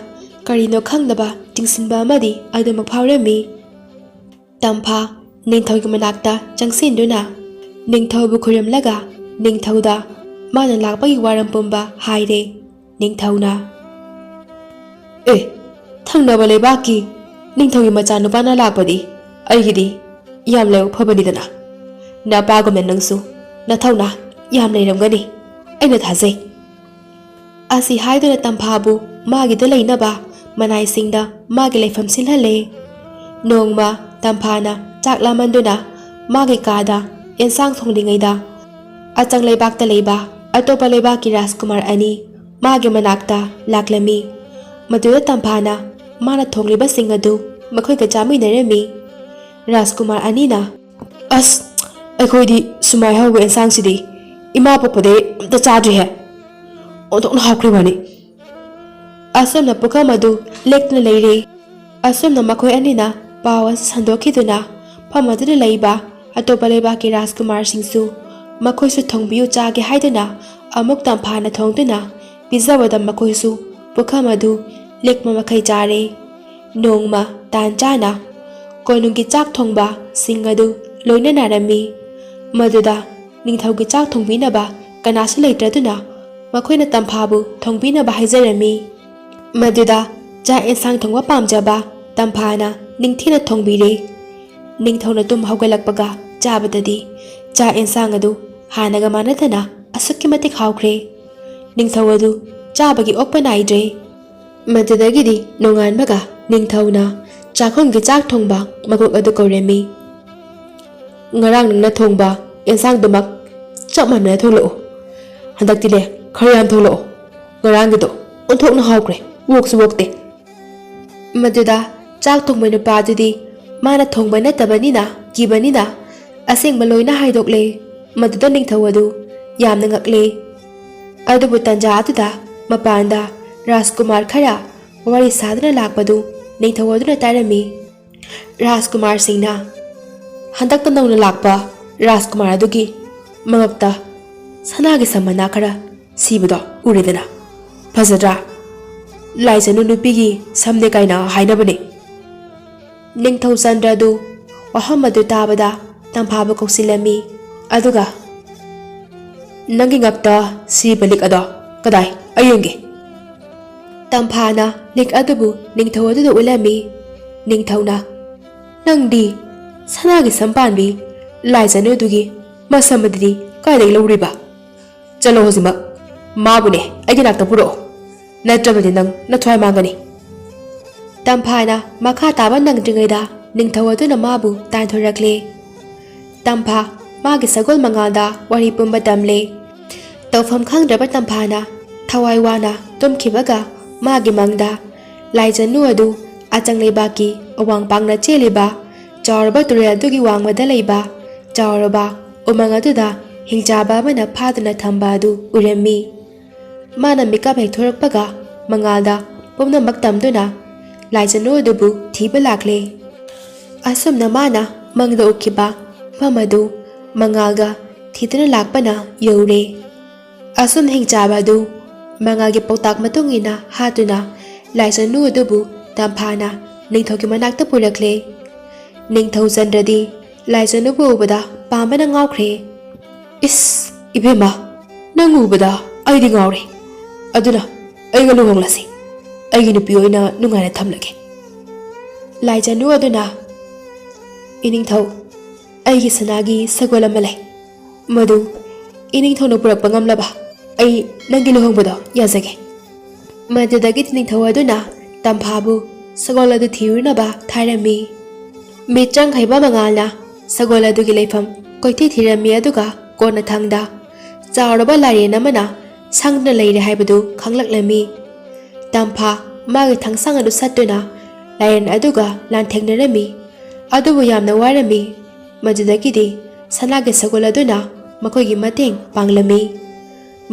ꯀꯔꯤꯅꯣ ꯈꯪꯗꯕ ꯆꯤꯡꯁꯤꯟꯕ ꯑꯃꯗꯤ ꯑꯗꯨꯃꯛ ꯐꯥꯎꯔꯝꯃꯤ꯫ ꯇꯝꯐꯥ ꯅꯤꯡꯊꯧꯒꯤ ꯃꯅꯥꯛꯇ ꯆꯪꯁꯤꯟꯗꯨꯅ ꯅꯤꯡꯊꯧꯕꯨ ꯈꯨꯔꯨꯝꯂꯒ ꯅꯤꯡꯊꯧꯗ ꯃꯥꯅ ꯂꯥꯛꯄꯒꯤ ꯋꯥꯔꯝ ꯄꯨꯝꯕ ꯍꯥꯏꯔꯦ꯫ ꯅꯤꯡꯊꯧꯅ, "ꯑꯦ, ꯊꯪꯅꯕ ꯂꯩꯕꯥꯛꯀꯤ ꯅꯤꯡꯊꯧꯒꯤ ꯃꯆꯥꯅꯨꯄꯥꯅ ꯂꯥꯛꯄꯗꯤ ꯑꯩꯒꯤꯗꯤ ꯌꯥꯝ ꯂꯥꯏꯕꯛ ꯐꯕꯅꯤꯗꯅ꯫ ꯅꯄꯥꯒꯨꯝꯅ ꯅꯪꯁꯨ ꯅꯊꯧꯅꯥ ꯌꯥꯝ ꯂꯩꯔꯝꯒꯅꯤ, ꯑꯩꯅ ꯊꯥꯖꯩ꯫" ꯑꯁꯤ ꯍꯥꯏꯗꯨꯅ ꯇꯝꯐꯥꯕꯨ ꯃꯥꯒꯤꯗ ꯂꯩꯅꯕ ꯃꯅꯥꯏꯁꯤꯡꯗ ꯃꯥꯒꯤ ꯂꯩꯐꯝ ꯁꯤꯜꯍꯜꯂꯦ꯫ ꯅꯣꯡꯃ ꯇꯝꯐꯥꯅ ꯆꯥꯛ ꯂꯥꯝꯃꯟꯗꯨꯅ ꯃꯥꯒꯤ ꯀꯥꯗ ꯑꯦꯟꯁꯥꯡ ꯊꯣꯡꯂꯤꯉꯩꯗ ꯑꯆꯪ ꯂꯩꯕꯥꯛꯇ ꯂꯩꯕ ꯑꯇꯣꯞꯄ ꯂꯩꯕꯥꯛꯀꯤ ꯔꯥꯖꯀꯨꯃꯥꯔ ꯑꯅꯤ ꯃꯥꯒꯤ ꯃꯅꯥꯛꯇ ꯂꯥꯛꯂꯝꯃꯤ꯫ ꯃꯗꯨꯗ ꯇꯝꯐꯥꯅ ꯃꯥꯅ ꯊꯣꯡꯂꯤꯕꯁꯤꯡ ꯑꯗꯨ ꯃꯈꯣꯏꯒ ꯆꯥꯃꯤꯟꯅꯔꯝꯃꯤ꯫ ꯔꯥꯖꯀꯨꯃꯥꯔ ꯑꯅꯤꯅ, "ꯑꯁ, ꯑꯩꯈꯣꯏꯗꯤ ꯁꯨꯃꯥꯏ ꯍꯧꯕ ꯑꯦꯟꯁꯥꯡꯁꯤꯗꯤ ꯏꯃꯥ ꯄꯣꯛꯄꯗꯩ ꯑꯝꯇ ꯆꯥꯗ꯭ꯔꯤꯍꯦ꯫ ꯑꯣꯟꯊꯣꯛꯅ ꯍꯥꯎꯈ꯭ꯔꯦ ꯋꯥꯅꯤ꯫" ꯑꯁꯨꯝꯅ ꯄꯨꯈꯝ ꯑꯗꯨ ꯂꯦꯛꯇꯨꯅ ꯂꯩꯔꯦ꯫ ꯑꯁꯨꯝꯅ ꯃꯈꯣꯏ ꯑꯅꯤꯅ ꯄꯥꯎ ꯑꯁꯤ ꯁꯟꯗꯣꯛꯈꯤꯗꯨꯅ ꯐꯝ ꯑꯗꯨꯗ ꯂꯩꯕ ꯑꯇꯣꯞꯄ ꯂꯩꯕꯥꯛꯀꯤ ꯔꯥꯖꯀꯨꯃꯥꯔꯁꯤꯡꯁꯨ ꯃꯈꯣꯏꯁꯨ ꯊꯣꯡꯕꯤꯌꯨ ꯆꯥꯒꯦ ꯍꯥꯏꯗꯨꯅ ꯑꯃꯨꯛ ꯇꯝꯐꯥꯅ ꯊꯣꯡꯗꯨꯅ ꯄꯤꯖꯕꯗ ꯃꯈꯣꯏꯁꯨ ꯄꯨꯈꯝ ꯑꯗꯨ ꯂꯦꯛꯄ ꯃꯈꯩ ꯆꯥꯔꯦ꯫ ꯅꯣꯡꯃ ꯇꯥꯟ ꯆꯥꯅ ꯀꯣꯅꯨꯡꯒꯤ ꯆꯥꯛ ꯊꯣꯡꯕꯁꯤꯡ ꯑꯗꯨ ꯂꯣꯏꯅ ꯅꯥꯔꯝꯃꯤ꯫ ꯃꯗꯨꯗ ꯅꯤꯡꯊꯧꯒꯤ ꯆꯥꯛ ꯊꯣꯡꯕꯤꯅꯕ ꯀꯅꯥꯁꯨ ꯂꯩꯇ꯭ꯔꯗꯨꯅ ꯃꯈꯣꯏꯅ ꯇꯝꯐꯥꯕꯨ ꯊꯣꯡꯕꯤꯅꯕ ꯍꯥꯏꯖꯔꯝꯃꯤ꯫ ꯃꯗꯨꯗ ꯆꯥꯛ ꯑꯦꯟꯁꯥꯡ ꯊꯣꯡꯕ ꯄꯥꯝꯖꯕ ꯇꯝꯐꯥꯅ ꯅꯤꯡꯊꯤꯅ ꯊꯣꯡꯕꯤꯔꯦ꯫ ꯅꯤꯡꯊꯧꯅ ꯇꯨꯝ ꯍꯧꯒꯠꯂꯛꯄꯒ ꯆꯥꯕꯗꯗꯤ ꯆꯥꯛ ꯑꯦꯟꯁꯥꯡ ꯑꯗꯨ ꯍꯥꯟꯅꯒ ꯃꯥꯟꯅꯗꯅ ꯑꯁꯨꯛꯀꯤ ꯃꯇꯤꯛ ꯍꯥꯎꯈ꯭ꯔꯦ꯫ ꯅꯤꯡꯊꯧ ꯑꯗꯨ ꯆꯥꯕꯒꯤ ꯑꯣꯛꯄ ꯅꯥꯏꯗ꯭ꯔꯦ꯫ ꯃꯗꯨꯗꯒꯤꯗꯤ ꯅꯣꯡꯉꯥꯟꯕꯒ ꯅꯤꯡꯊꯧꯅ ꯆꯥꯛꯈꯨꯝꯒꯤ ꯆꯥꯛ ꯊꯣꯡꯕ ꯃꯀꯣꯛ ꯑꯗꯨ ꯀꯧꯔꯝꯃꯤ꯫ "ꯉꯔꯥꯡ ꯅꯪꯅ ꯊꯣꯡꯕ ꯑꯦꯟꯁꯥꯡꯗꯨꯃꯛ ꯆꯞ ꯃꯥꯟꯅꯅ ꯊꯣꯡꯂꯛꯎ꯫ ꯍꯟꯗꯛꯇꯤꯅꯦ, ꯈꯔ ꯌꯥꯝ ꯊꯣꯡꯂꯛꯎ꯫ ꯉꯔꯥꯡꯒꯤꯗꯣ ꯑꯣꯟꯊꯣꯛꯅ ꯍꯥꯎꯈ꯭ꯔꯦ, ꯑꯣꯛꯁꯨ ꯑꯣꯛꯇꯦ꯫" ꯃꯗꯨꯗ ꯆꯥꯛ ꯊꯣꯡꯕ ꯅꯨꯄꯥꯗꯨꯗꯤ ꯃꯥꯅ ꯊꯣꯡꯕ ꯅꯠꯇꯕꯅꯤꯅ ꯀꯤꯕꯅꯤꯅ ꯑꯁꯦꯡꯕ ꯂꯣꯏꯅ ꯍꯥꯏꯗꯣꯛꯂꯦ꯫ ꯃꯗꯨꯗ ꯅꯤꯡꯊꯧ ꯑꯗꯨ ꯌꯥꯝꯅ ꯉꯛꯂꯦ꯫ ꯑꯗꯨꯕꯨ ꯇꯟꯖꯥ ꯑꯗꯨꯗ ꯃꯄꯥꯟꯗ ꯔꯥꯖꯀꯨꯃꯥꯔ ꯈꯔ ꯋꯥꯔꯤ ꯁꯥꯗꯨꯅ ꯂꯥꯛꯄꯗꯨ ꯅꯤꯡꯊꯧ ꯑꯗꯨꯅ ꯇꯥꯔꯝꯃꯤ꯫ ꯔꯥꯖꯀꯨꯃꯥꯔꯁꯤꯡꯅ ꯍꯟꯗꯛꯇ ꯅꯧꯅ ꯂꯥꯛꯄ ꯔꯥꯖꯀꯨꯃꯥꯔ ꯑꯗꯨꯒꯤ ꯃꯉꯛꯇ ꯁꯅꯥꯒꯤ ꯁꯝ ꯃꯅꯥ ꯈꯔ ꯁꯤꯕꯗꯣ ꯎꯔꯦꯗꯅ꯫ ꯐꯖꯗ꯭ꯔꯥ? ꯂꯥꯏꯖꯅꯨ ꯅꯨꯄꯤꯒꯤ ꯁꯝꯅꯦ ꯀꯥꯏꯅ ꯍꯥꯏꯅꯕꯅꯦ꯫ ꯅꯤꯡꯊꯧ ꯆꯟꯗ꯭ꯔꯗꯨ ꯋꯥꯐꯝ ꯑꯗꯨ ꯇꯥꯕꯗ ꯇꯝꯐꯥꯕꯨ ꯀꯧꯁꯤꯜꯂꯝꯃꯤ꯫ ꯑꯗꯨꯒ, "ꯅꯪꯒꯤ ꯉꯛꯇ ꯁꯤꯕ ꯂꯤꯛ ꯑꯗꯣ ꯀꯗꯥꯏ? ꯑꯩ ꯌꯦꯡꯒꯦ꯫" ꯇꯝꯐꯥꯅ ꯂꯤꯛ ꯑꯗꯨꯕꯨ ꯅꯤꯡꯊꯧ ꯑꯗꯨꯗ ꯎꯠꯂꯝꯃꯤ꯫ ꯅꯤꯡꯊꯧꯅ, "ꯅꯪꯗꯤ ꯁꯅꯥꯒꯤ ꯁꯝ ꯄꯥꯟꯕꯤ ꯂꯥꯏꯖꯅꯨꯗꯨꯒꯤ ꯃꯁꯝ ꯑꯗꯨꯗꯤ ꯀꯥꯏꯗꯒꯤ ꯂꯧꯔꯤꯕ? ꯆꯠꯂꯣ ꯍꯧꯖꯤꯛꯃꯛ꯫ ꯃꯥꯕꯨꯅꯦ ꯑꯩꯒꯤ ꯅꯥꯛꯇ ꯄꯨꯔꯛꯑꯣ꯫ ꯅꯠꯇ꯭ꯔꯕꯗꯤ ꯅꯪ ꯅꯊ꯭ꯋꯥꯏ ꯃꯥꯡꯒꯅꯤ꯫" ꯇꯝꯐꯥꯅ ꯃꯈꯥ ꯇꯥꯕ ꯅꯪꯗ꯭ꯔꯤꯉꯩꯗ ꯅꯤꯡꯊꯧ ꯑꯗꯨꯅ ꯃꯥꯕꯨ ꯇꯥꯟꯊꯣꯔꯛꯂꯦ꯫ ꯇꯝꯐꯥ ꯃꯥꯒꯤ ꯁꯒꯣꯜ ꯃꯉꯥꯜꯗ ꯋꯥꯔꯤ ꯄꯨꯝꯕ ꯇꯝꯂꯦ꯫ ꯇꯧꯐꯝ ꯈꯪꯗ꯭ꯔꯕ ꯇꯝꯐꯥꯅ ꯊꯋꯥꯏ ꯋꯥꯅ ꯇꯨꯝꯈꯤꯕꯒ ꯃꯥꯒꯤ ꯃꯪꯗ ꯂꯥꯏꯖꯅꯨ ꯑꯗꯨ ꯑꯆꯪ ꯂꯩꯕꯥꯛꯀꯤ ꯑꯋꯥꯡ ꯄꯥꯡꯅ ꯆꯦꯜꯂꯤꯕ ꯆꯥꯎꯔꯕ ꯇꯨꯔꯦꯜ ꯑꯗꯨꯒꯤ ꯋꯥꯡꯃꯗ ꯂꯩꯕ ꯆꯥꯎꯔꯕ ꯎꯃꯪ ꯑꯗꯨꯗ ꯍꯤꯡꯆꯥꯕ ꯑꯃꯅ ꯐꯥꯗꯨꯅ ꯊꯝꯕ ꯑꯗꯨ ꯎꯔꯝꯃꯤ꯫ ꯃꯥꯅ ꯃꯤꯀꯞ ꯍꯦꯛ ꯊꯣꯔꯛꯄꯒ ꯃꯉꯥꯜꯗ ꯄꯨꯝꯅꯃꯛ ꯇꯝꯗꯨꯅ ꯂꯥꯏꯖꯅꯨ ꯑꯗꯨꯕꯨ ꯊꯤꯕ ꯂꯥꯛꯂꯦ꯫ ꯑꯁꯨꯝꯅ ꯃꯥꯅ ꯃꯪꯗ ꯎꯈꯤꯕ ꯃꯐꯝ ꯑꯗꯨ ꯃꯉꯥꯜꯒ ꯊꯤꯗꯨꯅ ꯂꯥꯛꯄꯅ ꯌꯧꯔꯦ꯫ ꯑꯁꯨꯝꯅ ꯍꯤꯡꯆꯥꯕ ꯑꯗꯨ ꯃꯉꯥꯜꯒꯤ ꯄꯥꯎꯇꯥꯛ ꯃꯇꯨꯡ ꯏꯟꯅ ꯍꯥꯠꯇꯨꯅ ꯂꯥꯏꯖꯅꯨ ꯑꯗꯨꯕꯨ ꯇꯝꯐꯥꯅ ꯅꯤꯡꯊꯧꯒꯤ ꯃꯅꯥꯛꯇ ꯄꯨꯔꯛꯂꯦ꯫ ꯅꯤꯡꯊꯧ ꯆꯟꯗ꯭ꯔꯗꯤ ꯂꯥꯏꯖꯅꯨꯕꯨ ꯎꯕꯗ ꯄꯥꯝꯕꯅ ꯉꯥꯎꯈ꯭ꯔꯦ꯫ "ꯏꯁ, ꯏꯕꯦꯝꯃ, ꯅꯪ ꯎꯕꯗ ꯑꯩꯗꯤ ꯉꯥꯎꯔꯦ꯫ ꯑꯗꯨꯅ ꯑꯩꯒ ꯂꯨꯍꯣꯡꯂꯁꯤ꯫ ꯑꯩꯒꯤ ꯅꯨꯄꯤ ꯑꯣꯏꯅ ꯅꯨꯡꯉꯥꯏꯅ ꯊꯝꯂꯒꯦ꯫" ꯂꯥꯏꯖꯅꯨ ꯑꯗꯨꯅ, "ꯏꯅꯤꯡꯊꯧ, ꯑꯩꯒꯤ ꯁꯅꯥꯒꯤ ꯁꯒꯣꯜ ꯑꯃ ꯂꯩ꯫ ꯃꯗꯨ ꯏꯅꯤꯡꯊꯧꯅ ꯄꯨꯔꯛꯄ ꯉꯝꯂꯕ ꯑꯩ ꯅꯪꯒꯤ ꯂꯨꯍꯣꯡꯕꯗꯣ ꯌꯥꯖꯒꯦ"꯫ ꯃꯗꯨꯗꯒꯤꯗꯤ ꯅꯤꯡꯊꯧ ꯑꯗꯨꯅ ꯇꯝꯐꯥꯕꯨ ꯁꯒꯣꯜ ꯑꯗꯨ ꯊꯤꯔꯨꯅꯕ ꯊꯥꯔꯝꯃꯤ꯫ ꯃꯤꯆꯪ ꯍꯩꯕ ꯃꯉꯥꯜꯅ ꯁꯒꯣꯜ ꯑꯗꯨꯒꯤ ꯂꯩꯐꯝ ꯀꯣꯏꯊꯤ ꯊꯤꯔꯝꯃꯤ, ꯑꯗꯨꯒ ꯀꯣꯟꯅꯊꯪꯗ ꯆꯥꯎꯔꯕ ꯂꯥꯏꯔꯦꯟ ꯑꯃꯅ ꯁꯪꯗꯨꯅ ꯂꯩꯔꯦ ꯍꯥꯏꯕꯗꯨ ꯈꯪꯂꯛꯂꯝꯃꯤ꯫ ꯇꯝꯐꯥ ꯃꯥꯒꯤ ꯊꯥꯡꯁꯥꯡ ꯑꯗꯨ ꯁꯠꯇꯨꯅ ꯂꯥꯏꯔꯦꯟ ꯑꯗꯨꯒ ꯂꯥꯟꯊꯦꯡꯅꯔꯝꯃꯤ꯫ ꯑꯗꯨꯕꯨ ꯌꯥꯝꯅ ꯋꯥꯔꯝꯃꯤ꯫ ꯃꯗꯨꯗꯒꯤꯗꯤ ꯁꯅꯥꯒꯤ ꯁꯒꯣꯜ ꯑꯗꯨꯅ ꯃꯈꯣꯏꯒꯤ ꯃꯇꯦꯡ ꯄꯥꯡꯂꯝꯃꯤ꯫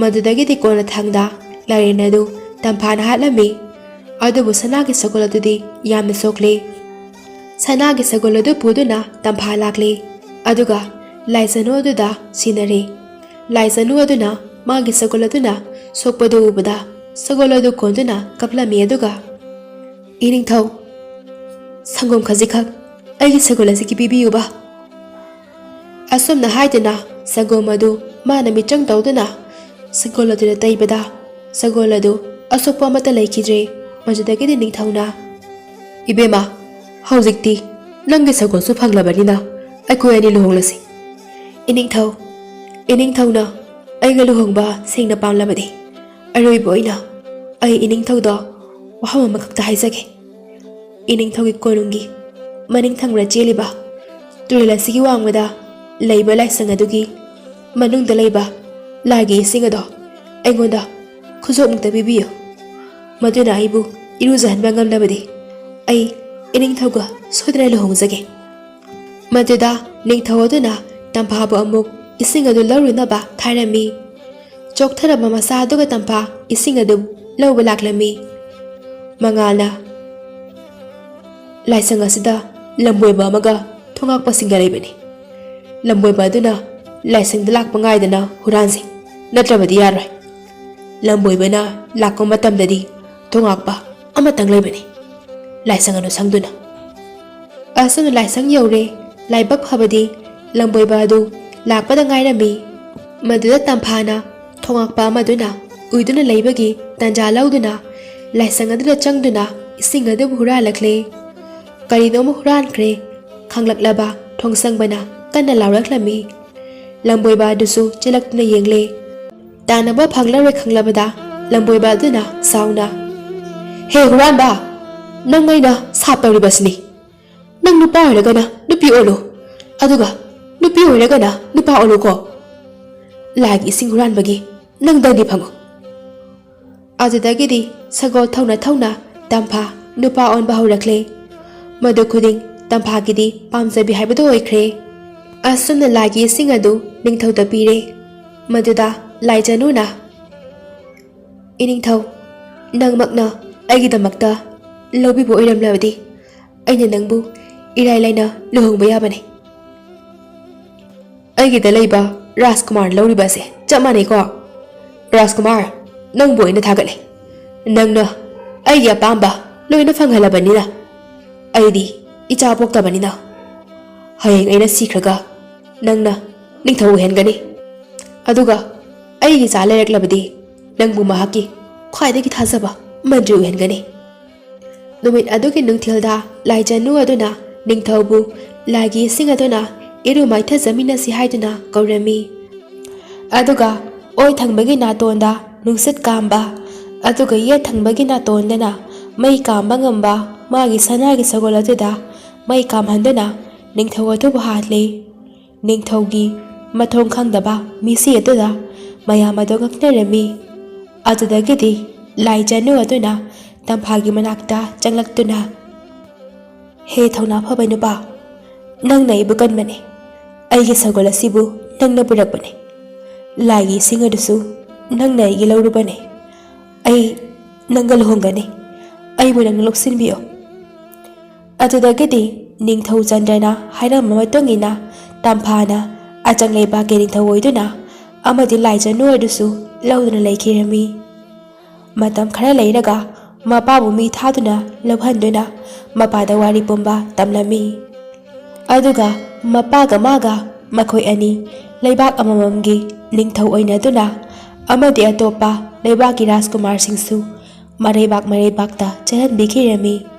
ꯃꯗꯨꯗꯒꯤꯗꯤ ꯀꯣꯟꯅꯊꯪꯗ ꯂꯥꯏꯔꯦꯟ ꯑꯗꯨ ꯇꯝꯐꯥꯅ ꯍꯥꯠꯂꯝꯃꯤ꯫ ꯑꯗꯨꯕꯨ ꯁꯅꯥꯒꯤ ꯁꯒꯣꯜ ꯑꯗꯨꯗꯤ ꯌꯥꯝꯅ ꯁꯣꯛꯂꯤ꯫ ꯁꯅꯥꯒꯤ ꯁꯒꯣꯜ ꯑꯗꯨ ꯄꯨꯗꯨꯅ ꯇꯝꯐꯥ ꯂꯥꯛꯂꯤ꯫ ꯑꯗꯨꯒ ꯂꯥꯏꯖꯅꯨ ꯑꯗꯨꯗ ꯁꯤꯟꯅꯔꯦ꯫ ꯂꯥꯏꯖꯅꯨ ꯑꯗꯨꯅ ꯃꯥꯒꯤ ꯁꯒꯣꯜ ꯑꯗꯨꯅ ꯁꯣꯛꯄꯗꯨ ꯎꯕꯗ ꯁꯒꯣꯜ ꯑꯗꯨ ꯀꯣꯟꯗꯨꯅ ꯀꯞꯂꯝꯃꯤ, ꯑꯗꯨꯒ, "ꯏꯅꯤꯡꯊꯧ, ꯁꯪꯒꯣꯝ ꯈꯖꯤꯛꯈꯛ ꯑꯩꯒꯤ ꯁꯒꯣꯜ ꯑꯁꯤꯒꯤ ꯄꯤꯕꯤꯌꯨꯕ"꯫ ꯑꯁꯨꯝꯅ ꯍꯥꯏꯗꯨꯅ ꯁꯪꯒꯣꯝ ꯑꯗꯨ ꯃꯥꯅ ꯃꯤꯆꯪ ꯇꯧꯗꯨꯅ ꯁꯒꯣꯜ ꯑꯗꯨꯗ ꯇꯩꯕꯗ, ꯁꯒꯣꯜ ꯑꯗꯨ ꯑꯁꯣꯛꯄ ꯑꯃꯠꯇ ꯂꯩꯈꯤꯗ꯭ꯔꯦ꯫ ꯃꯗꯨꯗꯒꯤꯗꯤ ꯅꯤꯡꯊꯧꯅ, "ꯏꯕꯦꯝꯃ, ꯍꯧꯖꯤꯛꯇꯤ ꯅꯪꯒꯤ ꯁꯒꯣꯜꯁꯨ ꯐꯪꯂꯕꯅꯤꯅ ꯑꯩꯈꯣꯏ ꯑꯅꯤ ꯂꯨꯍꯣꯡꯂꯁꯤ"꯫ "ꯏꯅꯤꯡꯊꯧ, ꯏꯅꯤꯡꯊꯧꯅ ꯑꯩꯒ ꯂꯨꯍꯣꯡꯕ ꯁꯦꯡꯅ ꯄꯥꯝꯂꯕꯗꯤ, ꯑꯔꯣꯏꯕ ꯑꯣꯏꯅ ꯑꯩ ꯏꯅꯤꯡꯊꯧꯗ ꯋꯥꯐꯝ ꯑꯃꯈꯛꯇ ꯍꯥꯏꯖꯒꯦ꯫ ꯏꯅꯤꯡꯊꯧꯒꯤ ꯀꯣꯅꯨꯡꯒꯤ ꯃꯅꯤꯡ ꯊꯪꯕꯗ ꯆꯦꯜꯂꯤꯕ ꯇꯨꯔꯦꯜ ꯑꯁꯤꯒꯤ ꯋꯥꯡꯃꯗ ꯂꯩꯕ ꯂꯥꯏꯁꯪ ꯑꯗꯨꯒꯤ ꯃꯅꯨꯡꯗ ꯂꯩꯕ ꯂꯥꯏꯒꯤ ꯏꯁꯤꯡ ꯑꯗꯣ ꯑꯩꯉꯣꯟꯗ ꯈꯨꯖꯣꯞꯃꯨꯛꯇ ꯄꯤꯕꯤꯌꯨ꯫ ꯃꯗꯨꯅ ꯑꯩꯕꯨ ꯏꯔꯨꯖꯍꯟꯕ ꯉꯝꯂꯕꯗꯤ ꯑꯩ ꯏꯅꯤꯡꯊꯧꯒ ꯁꯣꯏꯗꯅ ꯂꯨꯍꯣꯡꯖꯒꯦ"꯫ ꯃꯗꯨꯗ ꯅꯤꯡꯊꯧ ꯑꯗꯨꯅ ꯇꯝꯐꯥꯕꯨ ꯑꯃꯨꯛ ꯏꯁꯤꯡ ꯑꯗꯨ ꯂꯧꯔꯨꯅꯕ ꯊꯥꯔꯝꯃꯤ꯫ ꯆꯣꯛꯊꯔꯕ ꯃꯁꯥ ꯑꯗꯨꯒ ꯇꯝꯐꯥ ꯏꯁꯤꯡ ꯑꯗꯨ ꯂꯧꯕ ꯂꯥꯛꯂꯝꯃꯤ꯫ ꯃꯉꯥꯜꯅ, "ꯂꯥꯏꯁꯪ ꯑꯁꯤꯗ ꯂꯝꯕꯣꯏꯕ ꯑꯃꯒ ꯊꯣꯉꯥꯛꯄꯁꯤꯡꯒ ꯂꯩꯕꯅꯤ꯫ ꯂꯝꯕꯣꯏꯕ ꯑꯗꯨꯅ ꯂꯥꯏꯁꯪꯗ ꯂꯥꯛꯄ ꯉꯥꯏꯗꯅ ꯍꯨꯔꯥꯟꯁꯤ, ꯅꯠꯇ꯭ꯔꯕꯗꯤ ꯌꯥꯔꯣꯏ꯫ ꯂꯝꯕꯣꯏꯕꯅ ꯂꯥꯛꯄ ꯃꯇꯝꯗꯗꯤ ꯊꯣꯉꯥꯛꯄ ꯑꯃꯇꯪ ꯂꯩꯕꯅꯤ, ꯂꯥꯏꯁꯪ ꯑꯗꯨ ꯁꯪꯗꯨꯅ"꯫ ꯑꯁꯨꯝꯅ ꯂꯥꯏꯁꯪ ꯌꯧꯔꯦ꯫ ꯂꯥꯏꯕꯛ ꯐꯕꯗꯤ ꯂꯝꯕꯣꯏꯕ ꯑꯗꯨ ꯂꯥꯛꯄꯗ ꯉꯥꯏꯔꯝꯃꯤ꯫ ꯃꯗꯨꯗ ꯇꯝꯐꯥꯅ ꯊꯣꯉꯥꯛꯄ ꯑꯃꯗꯨꯅ ꯎꯏꯗꯨꯅ ꯂꯩꯕꯒꯤ ꯇꯥꯟꯖꯥ ꯂꯧꯗꯨꯅ ꯂꯥꯏꯁꯪ ꯑꯗꯨꯗ ꯆꯪꯗꯨꯅ ꯏꯁꯤꯡ ꯑꯗꯨꯕꯨ ꯍꯨꯔꯥꯜꯂꯛꯂꯦ꯫ ꯀꯔꯤꯅꯣꯝꯃ ꯍꯨꯔꯥꯟꯈ꯭ꯔꯦ ꯈꯪꯂꯛꯂꯕ ꯊꯣꯡꯁꯪꯕꯅ ꯀꯟꯅ ꯂꯥꯎꯔꯛꯂꯝꯃꯤ꯫ ꯂꯝꯕꯣꯏꯕ ꯑꯗꯨꯁꯨ ꯆꯦꯜꯂꯛꯇꯨꯅ ꯌꯦꯡꯂꯦ꯫ ꯇꯥꯟꯅꯕ ꯐꯪꯂꯔꯣꯏ ꯈꯪꯂꯕꯗ ꯂꯝꯕꯣꯏꯕ ꯑꯗꯨꯅ ꯁꯥꯎꯅ, "ꯍꯦ ꯍꯨꯔꯥꯟꯕ, ꯅꯪ ꯑꯩꯅ ꯁꯥꯞ ꯇꯧꯔꯤꯕꯁꯤꯅꯤ꯫ ꯅꯪ ꯅꯨꯄꯥ ꯑꯣꯏꯔꯒꯅ ꯅꯨꯄꯤ ꯑꯣꯜꯂꯨ, ꯑꯗꯨꯒ ꯅꯨꯄꯤ ꯑꯣꯏꯔꯒꯅ ꯅꯨꯄꯥ ꯑꯣꯜꯂꯨꯀꯣ꯫ ꯂꯥꯏꯒꯤ ꯏꯁꯤꯡ ꯍꯨꯔꯥꯟꯕꯒꯤ ꯅꯪ ꯗꯟꯗꯤ ꯐꯪꯉꯨ"꯫ ꯑꯗꯨꯗꯒꯤꯗꯤ ꯁꯒꯣꯜ ꯊꯧꯅ ꯊꯧꯅ ꯇꯝꯐꯥ ꯅꯨꯄꯥ ꯑꯣꯟꯕ ꯍꯧꯔꯛꯂꯦ꯫ ꯃꯗꯨ ꯈꯨꯗꯤꯡ ꯇꯝꯐꯥꯒꯤꯗꯤ ꯄꯥꯝꯖꯕꯤ ꯍꯥꯏꯕꯗꯨ ꯑꯣꯏꯈ꯭ꯔꯦ꯫ ꯑꯁꯨꯝꯅ ꯂꯥꯏꯒꯤ ꯏꯁꯤꯡ ꯑꯗꯨ ꯅꯤꯡꯊꯧꯗ ꯄꯤꯔꯦ꯫ ꯃꯗꯨꯗ ꯂꯥꯏꯖꯅꯨꯅ, "ꯏꯅꯤꯡꯊꯧ, ꯅꯪꯃꯛꯅ ꯑꯩꯒꯤꯗꯃꯛꯇ ꯂꯧꯕꯤꯕ ꯑꯣꯏꯔꯝꯂꯕꯗꯤ ꯑꯩꯅ ꯅꯪꯕꯨ ꯏꯔꯥꯏ ꯂꯥꯏꯅ ꯂꯨꯍꯣꯡꯕ ꯌꯥꯕꯅꯤ"꯫ ꯑꯩꯒꯤꯗ ꯂꯩꯕ ꯔꯥꯖꯀꯨꯃꯥꯔ ꯂꯧꯔꯤꯕ ꯑꯁꯦ ꯆꯞ ꯃꯥꯟꯅꯩꯀꯣ꯫ ꯔꯥꯖꯀꯨꯃꯥꯔ, ꯅꯪꯕꯨ ꯑꯩꯅ ꯊꯥꯒꯠꯂꯦ꯫ ꯅꯪꯅ ꯑꯩꯒꯤ ꯑꯄꯥꯝꯕ ꯂꯣꯏꯅ ꯐꯪꯍꯜꯂꯕꯅꯤꯅ ꯑꯩꯗꯤ ꯏꯆꯥ ꯄꯣꯛꯇꯕꯅꯤꯅ ꯍꯌꯦꯡ ꯑꯩꯅ ꯁꯤꯈ꯭ꯔꯒ ꯅꯪꯅ ꯅꯤꯡꯊꯧ ꯑꯣꯏꯍꯟꯒꯅꯤ꯫ ꯑꯗꯨꯒ ꯑꯩꯒꯤ ꯏꯆꯥ ꯂꯩꯔꯛꯂꯕꯗꯤ ꯅꯪꯕꯨ ꯃꯍꯥꯛꯀꯤ ꯈ꯭ꯋꯥꯏꯗꯒꯤ ꯊꯥꯖꯕ ꯃꯟꯇ꯭ꯔꯤ ꯑꯣꯏꯍꯟꯒꯅꯤ꯫ ꯅꯨꯃꯤꯠ ꯑꯗꯨꯒꯤ ꯅꯨꯡꯊꯤꯜꯗ ꯂꯥꯏꯖꯅꯨ ꯑꯗꯨꯅ ꯅꯤꯡꯊꯧꯕꯨ ꯂꯥꯏꯒꯤ ꯏꯁꯤꯡ ꯑꯗꯨꯅ ꯏꯔꯨ ꯃꯥꯏꯊꯖꯃꯤꯟꯅꯁꯤ ꯍꯥꯏꯗꯨꯅ ꯀꯧꯔꯝꯃꯤ꯫ ꯑꯗꯨꯒ ꯑꯣꯏ ꯊꯪꯕꯒꯤ ꯅꯥꯇꯣꯟꯗ ꯅꯨꯡꯁꯤꯠ ꯀꯥꯝꯕ, ꯑꯗꯨꯒ ꯌꯦꯠ ꯊꯪꯕꯒꯤ ꯅꯥꯇꯣꯟꯗꯅ ꯃꯩ ꯀꯥꯝꯕ ꯉꯝꯕ ꯃꯥꯒꯤ ꯁꯅꯥꯒꯤ ꯁꯒꯣꯜ ꯑꯗꯨꯗ ꯃꯩ ꯀꯥꯝꯍꯟꯗꯨꯅ ꯅꯤꯡꯊꯧ ꯑꯗꯨꯕꯨ ꯍꯥꯠꯂꯤ꯫ ꯅꯤꯡꯊꯧꯒꯤ ꯃꯊꯣꯡ ꯈꯪꯗꯕ ꯃꯤꯁꯤ ꯑꯗꯨꯗ ꯃꯌꯥꯝ ꯑꯗꯨ ꯉꯛꯅꯔꯝꯃꯤ꯫ ꯑꯗꯨꯗꯒꯤꯗꯤ ꯂꯥꯏꯖꯅꯨ ꯑꯗꯨꯅ ꯇꯝꯐꯥꯒꯤ ꯃꯅꯥꯛꯇ ꯆꯪꯂꯛꯇꯨꯅ, "ꯍꯦ ꯊꯧꯅꯥ ꯐꯕ ꯅꯨꯄꯥ, ꯅꯪꯅ ꯑꯩꯕꯨ ꯀꯟꯕꯅꯤ꯫ ꯑꯩꯒꯤ ꯁꯒꯣꯜ ꯑꯁꯤꯕꯨ ꯅꯪꯅ ꯄꯨꯔꯛꯄꯅꯤ꯫ ꯂꯥꯏꯒꯤ ꯏꯁꯤꯡ ꯑꯗꯨꯁꯨ ꯅꯪꯅ ꯑꯩꯒꯤ ꯂꯧꯔꯨꯕꯅꯤ꯫ ꯑꯩ ꯅꯪꯒ ꯂꯨꯍꯣꯡꯒꯅꯤ꯫ ꯑꯩꯕꯨ ꯅꯪꯅ ꯂꯧꯁꯤꯟꯕꯤꯌꯨ"꯫ ꯑꯗꯨꯗꯒꯤꯗꯤ ꯅꯤꯡꯊꯧ ꯆꯟꯗ꯭ꯔꯅ ꯍꯥꯏꯔꯝꯕ ꯃꯇꯨꯡ ꯏꯟꯅ ꯇꯝꯐꯥꯅ ꯑꯆꯪ ꯂꯩꯕꯥꯛꯀꯤ ꯅꯤꯡꯊꯧ ꯑꯣꯏꯗꯨꯅ ꯑꯃꯗꯤ ꯂꯥꯏꯖꯅꯨ ꯑꯗꯨꯁꯨ ꯂꯧꯗꯨꯅ ꯂꯩꯈꯤꯔꯝꯃꯤ꯫ ꯃꯇꯝ ꯈꯔ ꯂꯩꯔꯒ ꯃꯄꯥꯕꯨ ꯃꯤ ꯊꯥꯗꯨꯅ ꯂꯧꯍꯟꯗꯨꯅ ꯃꯄꯥꯗ ꯋꯥꯔꯤ ꯄꯨꯝꯕ ꯇꯝꯂꯝꯃꯤ꯫ ꯑꯗꯨꯒ ꯃꯄꯥꯒ ꯃꯥꯒ ꯃꯈꯣꯏ ꯑꯅꯤ ꯂꯩꯕꯥꯛ ꯑꯃꯃꯝꯒꯤ ꯅꯤꯡꯊꯧ ꯑꯣꯏꯅꯗꯨꯅ ꯑꯃꯗꯤ ꯑꯇꯣꯞꯄ ꯂꯩꯕꯥꯛꯀꯤ ꯔꯥꯖꯀꯨꯃꯥꯔꯁꯤꯡꯁꯨ ꯃꯔꯩꯕꯥꯛ ꯃꯔꯩꯕꯥꯛꯇ ꯆꯦꯜꯍꯟꯕꯤꯈꯤꯔꯝꯃꯤ꯫